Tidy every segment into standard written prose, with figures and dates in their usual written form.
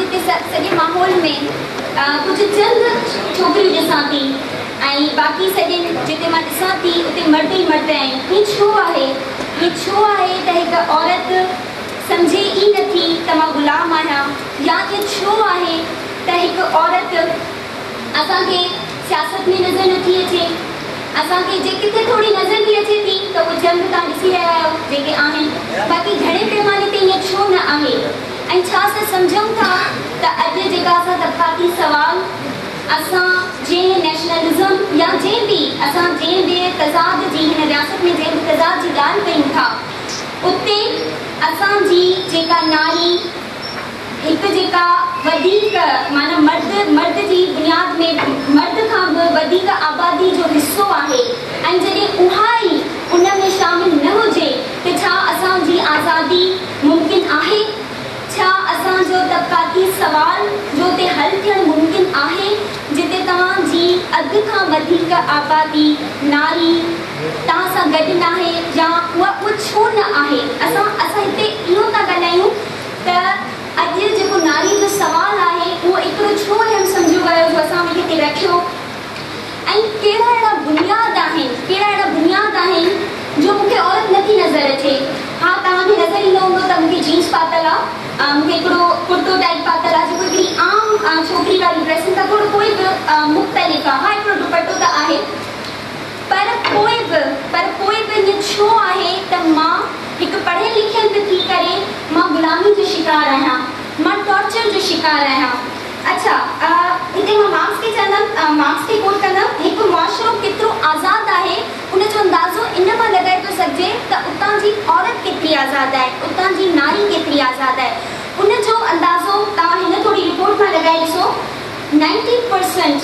هتي سڄي ماحول ۾ ڪجهه چند ڇوڪريون ڏسان ٿي ۽ باقي سڄي جتي مان ڏسان ٿي اتي مرد ئي مرد آهن. ائين ڇو آهي؟ ائين ڇو آهي ته هڪ عورت سمجهي ئي نه ٿي ته مان غلام آهيان يا ائين ڇو آهي ته هڪ عورت اسان کي سياست ۾ نظر نه ٿي اچي؟ اسان کي جي ڪٿي ٿوري نظر به اچي ٿي ته اهي چند توهان ڏسي رهيا آهيو جيڪي آهن باقي گهڻي پيماني تي ائين ڇو نه آهي؟ ۽ ڇا اسان سمجهون ٿا ته اڄ جيڪا اسان طبقاتي سوال اسان جنهن نيشنلزم يا جنهن به اسان جنهن به تضاد جي هن رياست ۾ جنهن به تضاد جي ڳالهه ڪيون ٿا اتي اسان جي جيڪا ناري هڪ جيڪا وڌيڪ معنيٰ مرد مرد جي بنياد ۾ مرد کان به وڌيڪ آبادي جو حصو آهي ۽ جڏهن اها ئي ان ۾ شامل نه هجي ته ڇا اسان جي آزادي ممڪن آهي؟ ڇا اسان جو طبقاتي سوال جو اتي حل ٿيڻ ممڪن آهي جتي توهان جي اڌ کان وڌيڪ آبادي ناري توهان سان گڏ ناهي يا اها اهو ڇو نه آهي؟ اسان اسان هتي اهو ٿا ڳالهايون ته اڄ جيڪو ناري جو سوال آهي اهو ايترو ڇو اهم سمجهيو ويو جو اسان ان کي هتي رکيو؟ ۽ ڪهڙا اهڙا بنياد آهن، ڪهڙا اهڙا بنياد آهن جو مون کي عورت نه ٿي نظر اچي. ها توهان کي نظر ايندو هوندو ته مون کي جينز پاتل آ، مون کي هڪڙو ڪرتو ٽائيپ پاتل آ جيڪو هڪڙي عام ڇوڪري واري ڊريسن کان ٿورو پوء به مختلف آ. ها هڪڙو دوپٽو ته آهي پر پوء به پر پوء به ائين ڇو آهي ته مان هڪ پڙهيل لکيل به ٿي ڪري مان غلامي جو شڪار آهيان، مان ٽارچر جو شڪار آهيان. اڇا هتي مان مارڪس کي چوندم، مارڪس کي ڪوٽ ڪندم، هڪ معاشرو ڪيترو آزاد آهي ان جو اندازو ان مان لڳائي ٿو سگهجي ته اتان جي عورت ڪيتري آزاد آهي، اتان جي ناري ڪيتري آزاد آهي. ان جو اندازو توهان هن ٿوري رپورٽ مان لڳائي ڏسو، نائنٽي پرسنٽ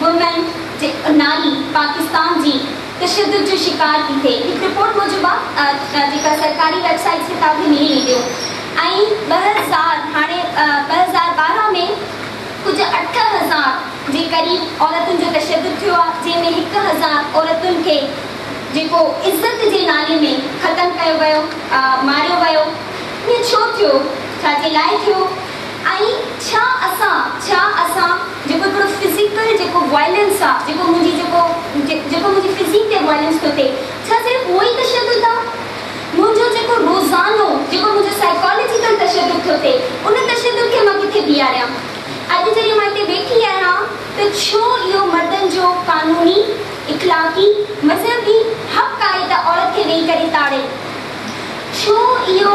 وومين جي ناري پاڪستان جي تشدد جو شڪار ٿي ٿئي. هڪ رپورٽ موجب آ جيڪا سرڪاري ويب سائيٽس تي توهان کي ملي وينديون ۽ 2000 هاڻي 2012 ۾ ڪجهه 8000 جي قريب عورتن جو تشدد ٿيو آ جنهن ۾ 1000 عورتن کي جيڪو عزت جي نالي ۾ ختم ڪيو ويو ماريو ويو. ائين ڇو ٿيو؟ ڇا جي لاء ٿيو؟ ۽ ڇا اسان ڇا اسان جيڪو هڪڙو فزيڪل جيڪو وائلنس آ جيڪو منهنجي جيڪو جيڪو منهنجي فزيڪ تي وائلنس ٿو ٿئي ڇا صرف اهو ئي تشدد آ؟ منهنجو جيڪو روزانو جيڪو منهنجو سائيڪالاجيڪل تشدد ٿو ٿئي ان تشدد کي مان ڪٿي بيهاريان؟ اڄ جڏهن مان هتي ويٺي آهيان ته ڇو اهو مردن جو قانوني، اخلاقي، مذهبي حق آهي ته عورت کي ويهي ڪري تاڙين؟ ڇو اهو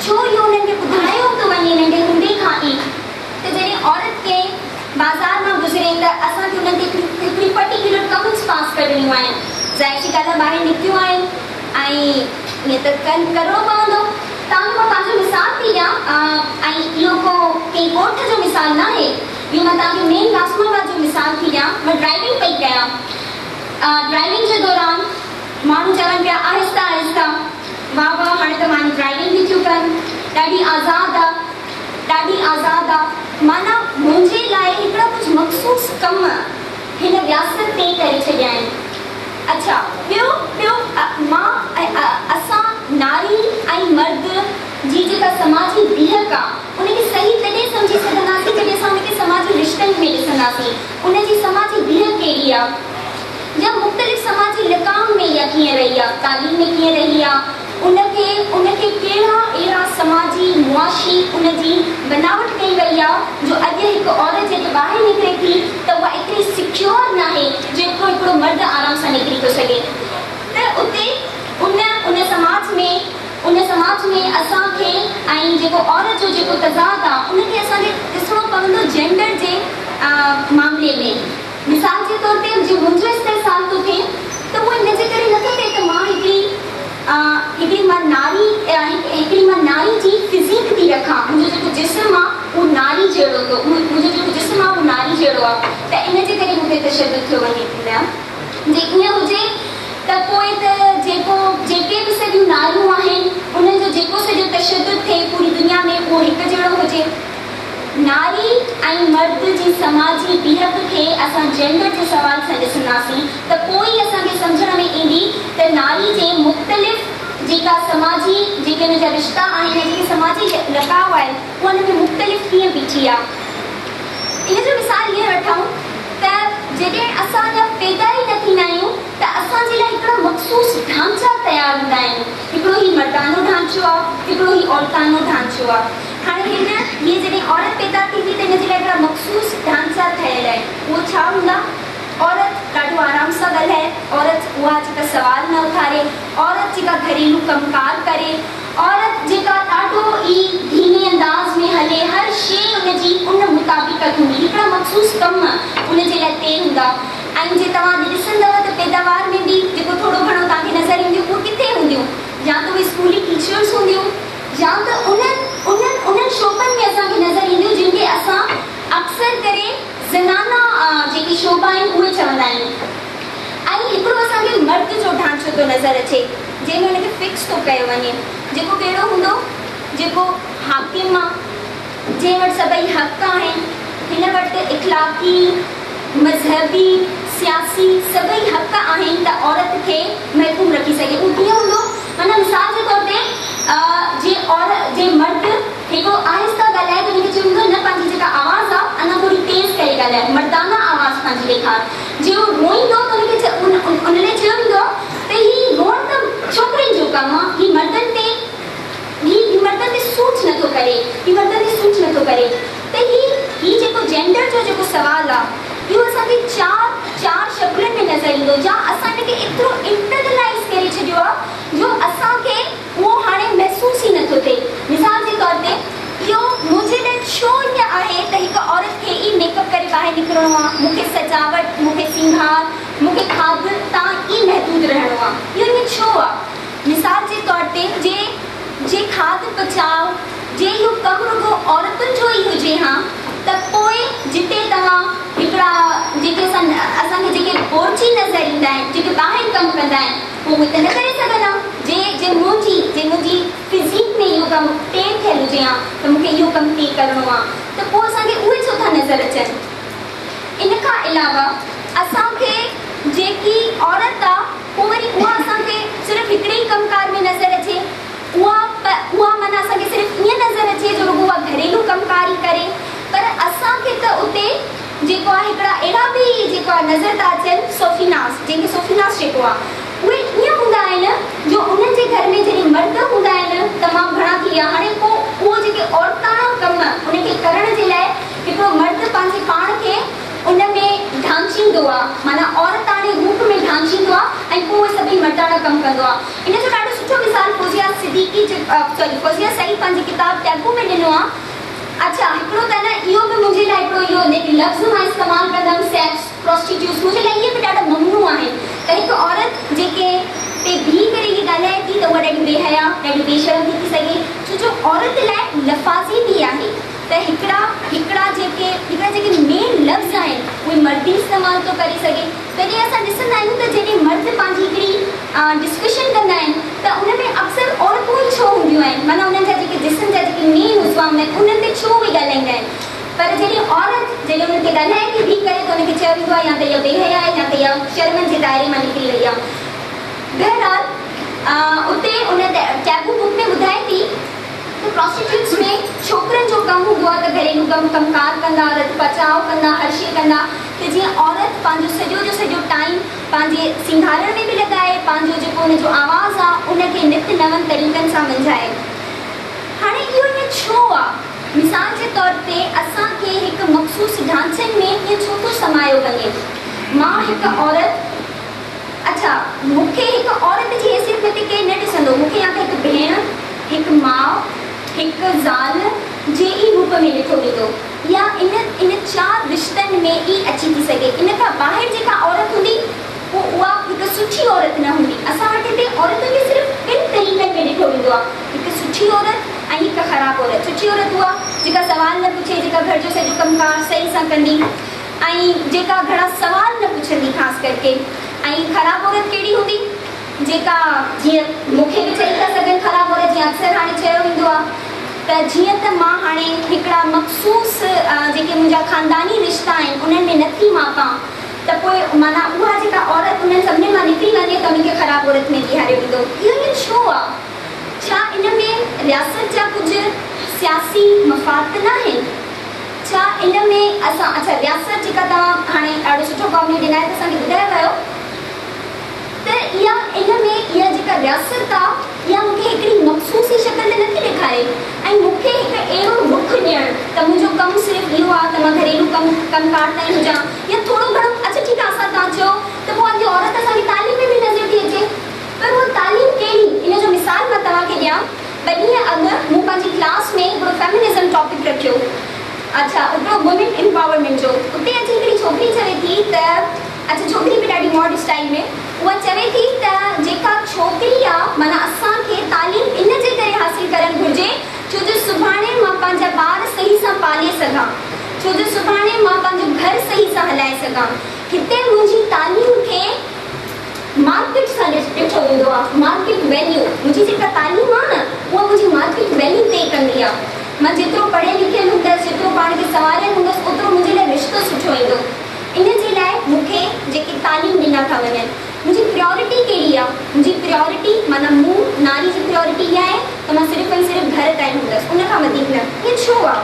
ڇو اهو انهن کي ٻڌايو ٿو وڃي ننڍي هوندي کان ئي ته جڏهن عورت ڪنهن بازار مان گذري ته اسان کي انهن تي هڪڙي هڪڙي پرٽيڪيولر ڪمنٽس پاس ڪرڻيون آهن. ظاهر سي ڳالهه آهي ٻاهر نڪتيون آهن ۽ ائين ته ڪن ڪرڻو پوندو. توهان کي مان پنهنجو مثال ٿي ڏيان ۽ اهو ڪو ڪنهن ڳوٺ جو مثال ناهي اهو مان توهان کي مين قاسم آباد جو مثال ٿي ڏيان. مان ڊرائيونگ پئي ڪيان ڊرائيونگ جي دوران ماڻهو چون پيا آهسته آهسته واه واه هاڻي ته مايون ڊرائيونگ به ٿيون ڪن ڏاڍي آزاد آ ڏاڍي آزاد آ معنيٰ منهنجي لاء هڪڙا ڪجهه مخصوص ڪم هن رياست طئي ڪري ڇڏيا آهن اڇا ٻيو ٻيو مان اسان ناري ۽ مرد جي جيڪا سماجي بيهڪ آ ان کي صحيح تڏهن سمجهي سگهنداسين جڏهن اسان ان کي سماجي رشتن ۾ ڏسنداسين ان جي سماجي بيهڪ ڪهڙي آ يا مختلف سماجي لقائن ۾ اها ڪيئن رهي آ، تعليم ۾ ڪيئن رهي آ، ان کي ان کي ڪهڙا اهڙا سماجي معاشي ان جي بناوٽ ڪئي وئي آ جو اڄ هڪ عورت جيڪي ٻاهر نڪري ٿي ته اها ايتري سيڪيور ناهي جيترو هڪڙو مرد آرام سان نڪري ٿو سگهي ته اتي ان ان سماج ۾ ان سماج ۾ اسان کي ۽ جيڪو عورت جو جيڪو تضاد آ ان کي اسان کي ڏسڻو پوندو جينڊر جي معاملي ۾. مثال جي طور تي جي منهنجو استحصال ٿو ٿئي ته اهو ان جي ڪري نٿو ٿئي ته مان هڪڙي هڪڙي مان ناري هڪڙي مان ناري جي فزيڪ ٿي رکان منهنجو جيڪو جسم آ اهو ناري جهڙو ٿو منهنجو جيڪو جسم آ اهو ناري جهڙو آ ته ان جي ڪري مون تي تشدد ٿيو وڃي نه جي ائين هجي ته پوء ته جيڪو جيڪي به سڄيون ناريون آهن انهن جو جيڪو سڄو تشدد ٿئي پوري دنيا ۾ اهو هڪ جهڙو هجي. ناري ۽ مرد جي سماجي بيهڪ کي اسان جينڊر جي سوال سان ڏسنداسين ته پوء ئي اسان کي سمجهڻ ۾ ايندي ته ناري جي مختلف جيڪا سماجي جيڪي ان جا رشتا آهن ۽ جيڪي سماجي لقاء آهن اها ان ۾ مختلف ڪيئن بيٺي آهي. مثال ائين وٺون ته جڏهن اسان اڃا پيدا ئي نه ٿيندا آهيون ته اسان جي لاء هڪڙا مخصوص ڍانچا تيار هوندا آهن. هڪڙو هي مردانو ڍانچو آ، هڪڙو هي عورتانو ڍانچو آ. هاڻي هن هيء جڏهن عورت پيدا ٿيندي ته هن جي لاء هڪڙا مخصوص ڍانچا ٺهيل آهن. اهو ڇا هوندا؟ عورت ڏاڍو آرام سان ڳالهائي، عورت اها جيڪا سوال نه اٿاري، عورت جيڪا گهريلو ڪم ڪار ڪري، عورت جيڪا ڏاڍو ئي ڌيمي انداز ۾ هلي، هر شيء ان جي ان مطابقت هوندي، هڪڙا مخصوص ڪم ان جي لاء طئي هوندا ۽ جي توهان اڄ ڏسندؤ ته پيداوار ۾ به جيڪو ٿورو گهڻو توهان کي نظر اينديون اهي ڪٿي هونديون، يا ته اهي اسڪولي ٽيچرز هونديون يا ته انهن انهن انهن شعبن ۾ اسان کي نظر اينديون جن کي اسان اڪثر ڪري زنانا جيڪي شعبا آهن اهي چوندا آهيون ۽ هڪڙو اسان کي مرد جو ڍانچو ٿو نظر اچي جنهن ۾ ان کي فڪس ٿو ڪيو وڃي جيڪو ڪهڙو هوندو جيڪو حاڪم آ جنهن وٽ سڀئي حق آهن هن وٽ اخلاقي مذهبي سياسي سڀئي حق آهن ته عورت کي محڪوم رکي سگهي اهو ڪيئن هوندو معنيٰ مثال جي طور تي جي عورت جي مرد هڪڙو آهسته ڳالهائي ته ان کي چيو ويندو نه پنهنجي جيڪا آواز آ اڃا ٿوري تيز ڪري ڳالهاء مردانه آواز پنهنجي ڏيکار جي هو روئيندو ته ان کي ان لاء چيو ويندو آ ته هي روئڻ ته ڇوڪرين جو ڪم آ هي مردن تي هي مردن تي سوٽ نه ٿو ڪري هي مردن تي سوٽ نه ٿو ڪري ته هي هي جيڪو جينڊر جو جيڪو سوال آ اهو اسان کي چار چار شڪلن ۾ نظر ايندو يا اسان ان کي ايترو انٽرنلائيز ڪري ڇڏيو آ جو اسان کي اهو هاڻي محسوس ئي نٿو ٿئي. مثال جي طور تي اهو منهنجي لاء ڇو ائين آهي ته هڪ عورت کي ئي ميڪ اپ ڪري ٻاهر نڪرڻو آ، مون کي سجاوٽ، مون کي سينگار، مون کي کاڌ تان ئي محدود رهڻو آ. اهو ائين ڇو آ؟ مثال جي طور تي جي جي کاڌ پچاء جي اهو ڪم رڳو عورتن جو ئي هجي ها ته پوء جتي توهان هڪڙا جيڪي اسان اسان کي جيڪي بورچي نظر ايندا آهن جيڪي ٻاهر ڪم ڪندا آهن پوء اهي ته نه ڪري سگهن ها جي جي منهنجي جي منهنجي فزيڪ ۾ اهو ڪم طئي ٿيل هجي ها ته مون کي اهو ڪم طئي ڪرڻو آ ته پوء اسان کي اهي ڇو ٿا نظر اچن ان کان علاوه اسان کي جيڪي عورت آ پوء وري اها اسان کي صرف هڪڙي ئي ڪم ڪار ۾ نظر اچي اها اها معنيٰ اسان کي صرف ائين نظر اچي جو رڳو اها گهريلو ڪم ڪار ئي ڪري پر اسان کي ته اتي جيڪو آهي هڪڙا اهڙا به جيڪو آهي نظر ٿا اچن صوفيناس جنهن کي صوفيناس چئبو آهي اهي ائين هوندا آهن جو انهن جي گهر ۾ جڏهن مرد هوندا آهن تمام گهڻا ٿي ويا هاڻي پوء اهو جيڪي عورتاڻا ڪم ان کي ڪرڻ جي لاء هڪڙو مرد پنهنجي پاڻ کي ان ۾ ڍانچيندو آ معنيٰ عورتاڻي روپ ۾ ڍانچيندو آ ۽ پوء اهي سڀئي مرداڻا ڪم ڪندو آ. ان جو ڏاڍو سٺو مثال فوزيه صديقي سوري فوزيه سعيد پنهنجي ڪتاب ٽيبو ۾ ڏنو آ. اڇا هڪڙو ته نه اهو به منهنجي لاء هڪڙو اهو جيڪي لفظ مان استعمال ڪندم سيڪس پراسٽيٽيوٽس منهنجي لاء اهي به ڏاڍا ممنوع آهن ته هڪ عورت جيڪي تي بيهي ڪري اهي ڳالهائي ٿي ته اها ڏاڍي بي حيا ڏاڍي بي شرم ٿي ٿي سگهي ڇو جو عورت لاء لفاظي به آهي ته هڪڙا هڪڙا جيڪي هڪڙا جيڪي مين لفظ آهن اهي مرد ئي استعمال ٿو ڪري سگهي. تڏهن اسان ڏسندا آهيون ته جڏهن مرد پنهنجي هڪڙي ڊسڪشن ڪندا آهن ته ان ۾ اڪثر عورتون ئي ڇو هونديون آهن معنيٰ انهن جا جيڪي جسم جا جيڪي مين عضوا هوندا آهن انهن تي ڇو اهي ڳالهائيندا آهن پر جڏهن عورت جڏهن انهن تي ڳالهائي ٿي بيهي ڪري ته ان کي چيو ويندو آهي يا ته اها بي حيا آهي يا ته اها شرمن جي دائري مان نڪري وئي آهي. بهرحال اتي ان ٽيبو بڪ ۾ ٻڌائي ٿي. ته پراسٽيٽيوٽس ۾ ڇوڪرن جو ڪم هوندو آهي ته گهريلو ڪم ڪم ڪار ڪندا، رڌ پچاء ڪندا، هر شيء ڪندا ته جيئن عورت پنهنجو سڄو جو سڄو ٽائيم پنهنجي سينگارڻ ۾ به لڳائي، پنهنجو جيڪو ان جو آواز آ ان کي نت نون طريقن سان منجهائي. هاڻي اهو ائين ڇو آ؟ مثال جي طور تي اسان کي هڪ مخصوص ڍانچن ۾ ائين ڇو ٿو سمايو وڃي؟ مان هڪ عورت. اڇا، مون کي هڪ عورت جي حيثيت ۾ ته ڪير نه ڏسندو، مون کي يا ته هڪ ڀيڻ، هڪ ماء، هڪ زال جي ئي روپ ۾ ڏٺو ويندو يا ان ان چار رشتن ۾ ئي اچي ٿي سگهي. ان کان ٻاهر جيڪا عورت هوندي، پوء اها هڪ سٺي عورت نه هوندي. اسان وٽ هتي عورتن کي صرف ٻن طريقن ۾ ڏٺو ويندو آهي، هڪ سٺي عورت ۽ هڪ خراب عورت. سٺي عورت اها جيڪا سوال نه پڇي، جيڪا گهر جو سڄو ڪم ڪار صحيح سان ڪندي. ۽ جيڪا گهڻا سوال نه پڇندي خاص ڪرڪي ۽ خراب عورت ڪهڙي هوندي جيڪا جيئن مون کي به چئي ٿا سگهن خراب عورت جيئن اڪثر هاڻي چيو ويندو آهي ته جيئن ته مان هاڻي هڪڙا مخصوص جيڪي منهنجا خانداني رشتا آهن انهن ۾ نٿي ماپان ته پوء معنيٰ اها جيڪا عورت انهن سڀني مان نڪري وڃي ته ان کي خراب عورت ۾ بيهاريو ويندو اهو ائين ڇو آهي ڇا ان ۾ رياست جا ڪجهه سياسي مفاد ته ناهن؟ ڇا ان ۾ اسان اڇا رياست جيڪا توهان هاڻي ڏاڍو سٺو ڪامريڊ عنايت اسان کي ٻڌايو ويو ته اها ان ۾ اها جيڪا رياست آ اها مون کي هڪڙي مخصوص ئي شڪل ته نٿي ڏيکاري ۽ مون کي هڪ اهڙو رخ ڏيڻ ته منهنجو ڪم صرف اهو آ ته مان گهريلو ڪم ڪم ڪار تائين هجان يا ٿورو گهڻو اڇا ٺيڪ آ اسان توهان چئو ته پوء اڄ عورت اسان کي تعليم ۾ به نظر ٿي اچي پر اها تعليم ڪهڙي ان جو مثال مان توهان کي ڏيان ٻه ڏينهن اڳ مون پنهنجي ڪلاس ۾ هڪڙو فيمنزم ٽاپڪ رکيو اڇا هڪڙو وومين امپاورمينٽ جو اتي اچي هڪڙي ڇوڪري چوي ٿي ته اڇا ڇوڪري به ڏاڍي ماڊ اسٽائيل ۾ اها چوي ٿي ته جيڪا ڇوڪري آ معنيٰ اسان کي تعليم ان جي ڪري حاصل ڪرڻ گهرجي ڇو جو سڀاڻي مان پنهنجا ٻار صحيح سان پالي سگهان ڇو جو سڀاڻي مان پنهنجو گهر صحيح سان هلائي سگهان هتي منهنجي تعليم کي مارڪيٽ سان ڏٺو ويندو آ مارڪيٽ ويليو منهنجي جيڪا تعليم آ نه اها منهنجي مارڪيٽ ويليو طئي ڪندي آ مان جيترو پڙهيل لکيل هوندس جيترو پاڻ کي سنواريل هوندس اوترو منهنجي لاء رشتو سٺو ايندو ان جي لاء مون کي جيڪي تعليم ڏنا ٿا وڃن منهنجي پريارٽي ڪهڙي آ منهنجي پريارٽي معنيٰ مون ناري جي پريارٽي اها آهي ته مان صرف ۽ صرف گهر تائين هوندس ان کان وڌيڪ نه ائين ڇو آ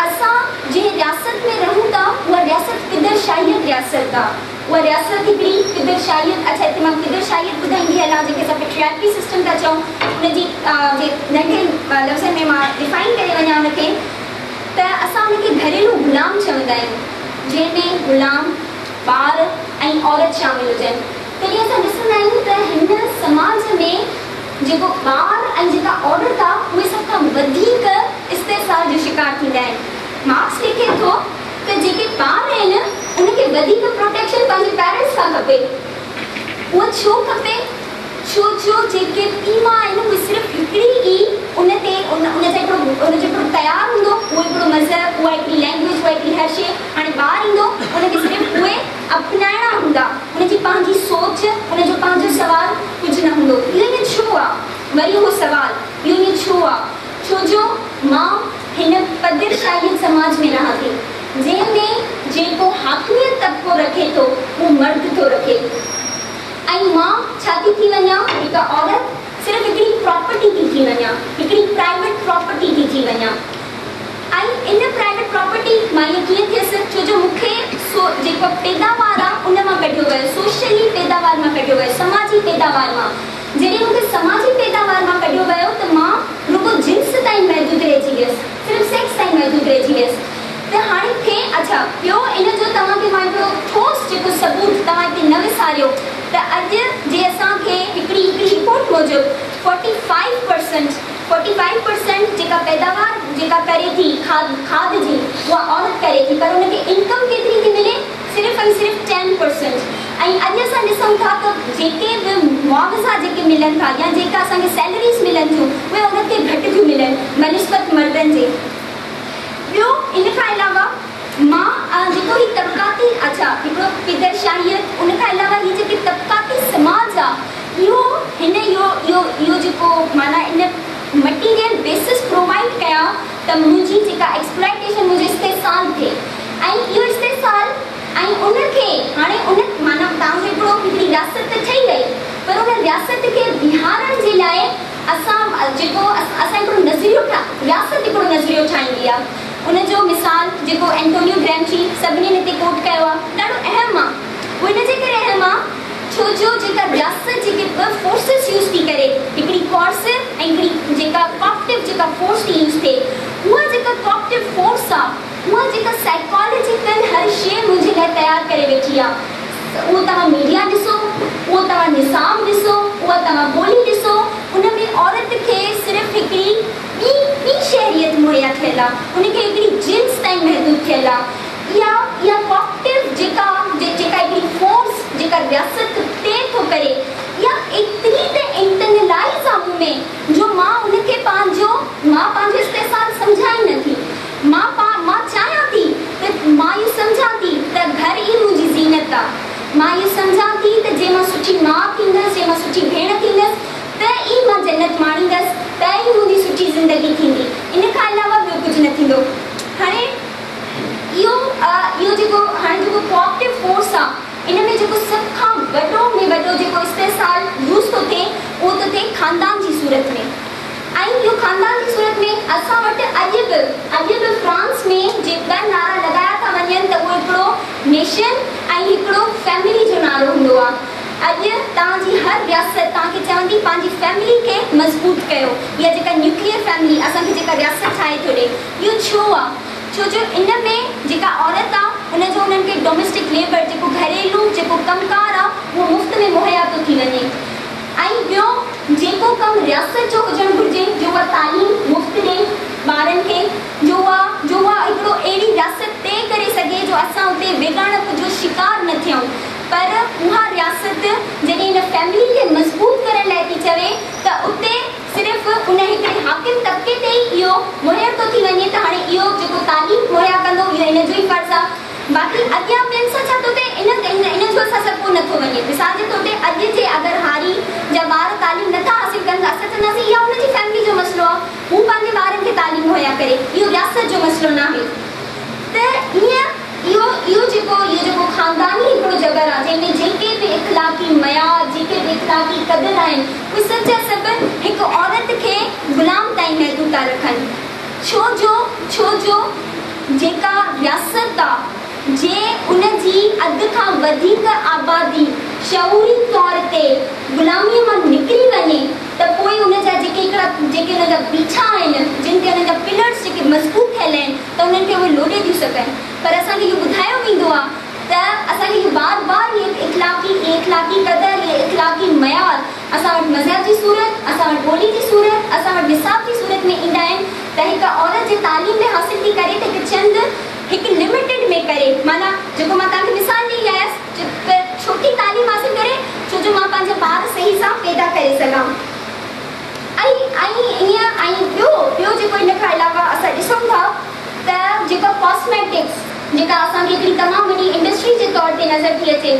اسان جنهن رياست ۾ رهون ٿا اها رياست پدر شاهيت رياست آ. اها رياست هڪڙي پدر شاهيت اڇا هتي مان پدر شاهيت ٻڌائيندي هلان جنهن کي اسان پيٽريارڪي سسٽم ٿا چئون ان جي جي ننڍي لفظن ۾ مان ڊفائن ڪري وڃان ان کي ته اسان ان کي گهريلو غلام چوندا آهيون جنهن ۾ غلام، ٻار ۽ عورت شامل هجن. تڏهن اسان ڏسندا آهيون ته هن سماج ۾ جيڪو ٻار ۽ جيڪا عورت آ اهي سڀ کان وڌيڪ استحصال جو شڪار ٿيندا آهن. مارڪس لکي ٿو ته جيڪي ٻار آهن ان کي وڌيڪ پروٽيڪشن پنهنجي پيرنٽس کان کپي. اهو ڇو کپي؟ ڇو جو جيڪي پيء ماء آهن اهي صرف هڪڙي ئي ان تي ان ان جا هڪڙو ان جو هڪڙو تيار هوندو اهو هڪڙو مذهب اها هڪڙي لينگويج اها هڪڙي هر شيء هاڻي ٻار ايندو ان کي صرف اهي اپنائڻا هوندا، ان جي پنهنجي سوچ، ان جو پنهنجو سوال ڪجهه نه هوندو. اهو ائين ڇو آ؟ وري اهو سوال، اهو ائين ڇو آ؟ ڇو جو مان هن پدر شاهيت سماج ۾ رهان ٿي، جنهن ۾ جيڪو حاڪميت طبقو رکي ٿو، اهو مرد ٿو رکي ۽ مان ڇا ٿي ٿي وڃان؟ هڪ عورت صرف هڪڙي پراپرٽي ٿي ٿي وڃان، هڪڙي پرائيويٽ پراپرٽي ٿي ٿي وڃان. ۽ ان پرائيويٽ پراپرٽي مان ائين ڪيئن ٿيس ڇو جو مون کي سو جيڪو پيداوار آ ان مان ڪڍيو ويو سوشلي پيداوار مان ڪڍيو ويو سماجي پيداوار مان جڏهن مون کي سماجي پيداوار مان ڪڍيو ويو ته مان رڳو جنس تائين محدود رهجي ويس صرف سيڪس تائين محدود رهجي ويس ته هاڻي ٿئي اڇا ٻيو ان جو توهان کي مان هڪڙو ٺوس جيڪو ثبوت توهان هتي نه وساريو ته اڄ جي اسان کي هڪڙي هڪڙي رپورٽ موجب فورٽي فائيو پرسنٽ 45% جيڪا پيداوار جيڪا ڪري ٿي کاڌ کاڌ جي اها عورت ڪري ٿي پر ان کي انڪم ڪيتري ٿي ملي صرف ۽ صرف 10% ۽ اڄ اسان ڏسون ٿا ته جيڪي به معاوضا جيڪي ملن ٿا يا جيڪا اسان کي سيلريز ملن ٿيون اهي عورت کي گهٽ ٿيون ملن بنسبت مردن جي. ٻيو ان کان علاوه مان جيڪو هي طبقاتي اڇا هڪڙو پدر شاهيت ان کان علاوه هي جيڪي طبقاتي سماج آ اهو هن اهو اهو اهو جيڪو معنيٰ ان مٽيريل بيسس پرووائيڊ ڪيا ته منهنجي جيڪا ايڪسپلائيٽيشن منهنجو استحصال ٿئي ۽ اهو استحصال ۽ ان کي هاڻي ان معنيٰ توهان جو هڪڙو هڪڙي رياست ته ٺهي وئي پر ان رياست کي بيهارڻ جي لاء اسان جيڪو اسان هڪڙو نظريو ٺا رياست هڪڙو نظريو ٺاهيندي آهي ان جو مثال جيڪو اينٽونيو گريمچي سڀني هتي ڪوٽ ڪيو آهي ڏاڍو اهم آهي اهو ان جي ڪري اهم آهي ڇو جو جيڪا رياست جيڪي ٻه فورسز يوز ٿي ڪري هڪڙي ڪوارسو ۽ هڪڙي جيڪا ڪاپٽو جيڪا فورس ٿي يوز ٿئي اها جيڪا ڪاپٽو فورس آ اها جيڪا سائيڪالاجيڪل هر شيء منهنجي لاء تيار ڪري ويٺي آ اهو توهان ميڊيا ڏسو اهو توهان نصاب ڏسو اها توهان ٻولي ڏسو ان ۾ عورت کي صرف هڪڙي ٻي ٻي شهريت مهيا ٿيل آ ان کي هڪڙي جنس تائين محدود ٿيل آ اها اها ڪاپٽو جيڪا جيڪا هڪڙي فورس جيڪا رياست طئي ٿو ڪري اها ايتري ته انٽرنلائيز آ مون ۾ جو مان ان کي پنهنجو مان پنهنجو استحصال سمجهان ئي نه ٿي مان پا مان چاهيان ٿي ته مان اهو سمجهان ٿي ته گهر ئي منهنجي زينت آ مان اهو سمجهان ٿي ته جي مان سٺي ماء ٿيندس جي مان سٺي ڀيڻ ٿيندس ته ئي مان جنت ماڻيندس ته ئي منهنجي سٺي زندگي ٿيندي ان کان علاوه ٻيو ڪجهه نه ٿيندو هاڻي اهو اهو جيڪو هاڻي جيڪو ڪوآپريٽو فورس آ ان ۾ جيڪو سڀ کان وڏو ۾ وڏو جيڪو استحصال يوز ٿو ٿئي اهو ٿو ٿئي خاندان جي صورت ۾ ۽ اهو خاندان جي صورت ۾ اسان وٽ اڄ به اڄ به فرانس ۾ توهان جي هر رياست توهان کي چوندي پنهنجي فيملي کي مضبوط ڪيو يا جيڪا نيوڪليئر فيملي اسان کي جيڪا رياست ٺاهي ٿو ڏي اهو ڇو آ ڇو جو ان ۾ جيڪا عورت آ ان جو انهن کي ڊوميسٽڪ ليبر جيڪو گهريلو جيڪو ڪم ڪار آ اهو مفت ۾ مهيا ٿو ٿي وڃي ۽ ٻيو جيڪو ڪم رياست جو هجڻ گهرجي جو اها تعليم مفت ڏي ٻارن کي جو اها جو اها هڪڙو اهڙي رياست طئي ڪري سگهي جو اسان اتي ويڳاڻپ جو شڪار نه ٿيون پر اها رياست جڏهن ان فيملي کي مضبوط ڪرڻ لاء ٿي چوي ته اتي صرف ان هڪڙي حاڪم طبقي تي ئي اهو مهير ٿو ٿي وڃي ته هاڻي اهو جيڪو تعليم مهيا ڪندو اهو ان جو ئي فرض آ باقي اڳيان ٻين سان ڇا ٿو ٿئي ان ان جو اسان سان ڪو نه ٿو وڃي مثال جي طور تي اڄ جي اگر هاري جا ٻار تعليم نه ٿا حاصل ڪن ته اسان چونداسين اها ان جي فيملي جو مسئلو آ هو پنهنجي ٻارن کي تعليم مهيا ڪري اهو رياست جو مسئلو ناهي ته ائين اهو اهو جيڪو اهو جيڪو خانداني هڪڙو جبر آ جنهن ۾ جيڪي به اخلاقي معيار جيڪي به اخلاقي قدر آهن اهي سڀ جا سڀ هڪ عورت کي غلام تائين محدود ٿا رکن ڇو جو ڇو جو جيڪا رياست آ جي ان جي اڌ کان وڌيڪ آبادي شعوري طور تي غلاميء مان نڪري وڃي ته پوء ان جا جيڪي هڪڙا جيڪي ان جا بيٺا آهن جن تي انهن جا پلرس جيڪي مضبوط ٿيل آهن ته انهن کي اهي لوڏي ٿيون سگهن پر اسان کي اهو ٻڌايو ويندو آهي ته اسان کي اهو بار بار اهي اخلاقي اهي اخلاقي قدر اهي اخلاقي معيار اسان وٽ مذهب جي صورت اسان وٽ ٻولي جي صورت اسان وٽ نصاب جي صورت ۾ ايندا آهن ته هڪ عورت جي تعليم به حاصل ٿي ڪري ته هڪ چند هڪ لميٽيڊ ۾ ڪري معنيٰ جيڪو مان توهان کي مثال ڏئي آيس ته ڇو ٿي تعليم حاصل ڪري ڇو جو مان پنهنجا ٻار صحيح سان پيدا ڪري سگهان ۽ ۽ ائين ۽ ٻيو ٻيو جيڪو ان کان علاوه اسان ڏسون ٿا ته جيڪا ڪاسميٽڪس جيڪا اسان کي هڪڙي تمام وڏي انڊسٽري جي طور تي نظر ٿي اچي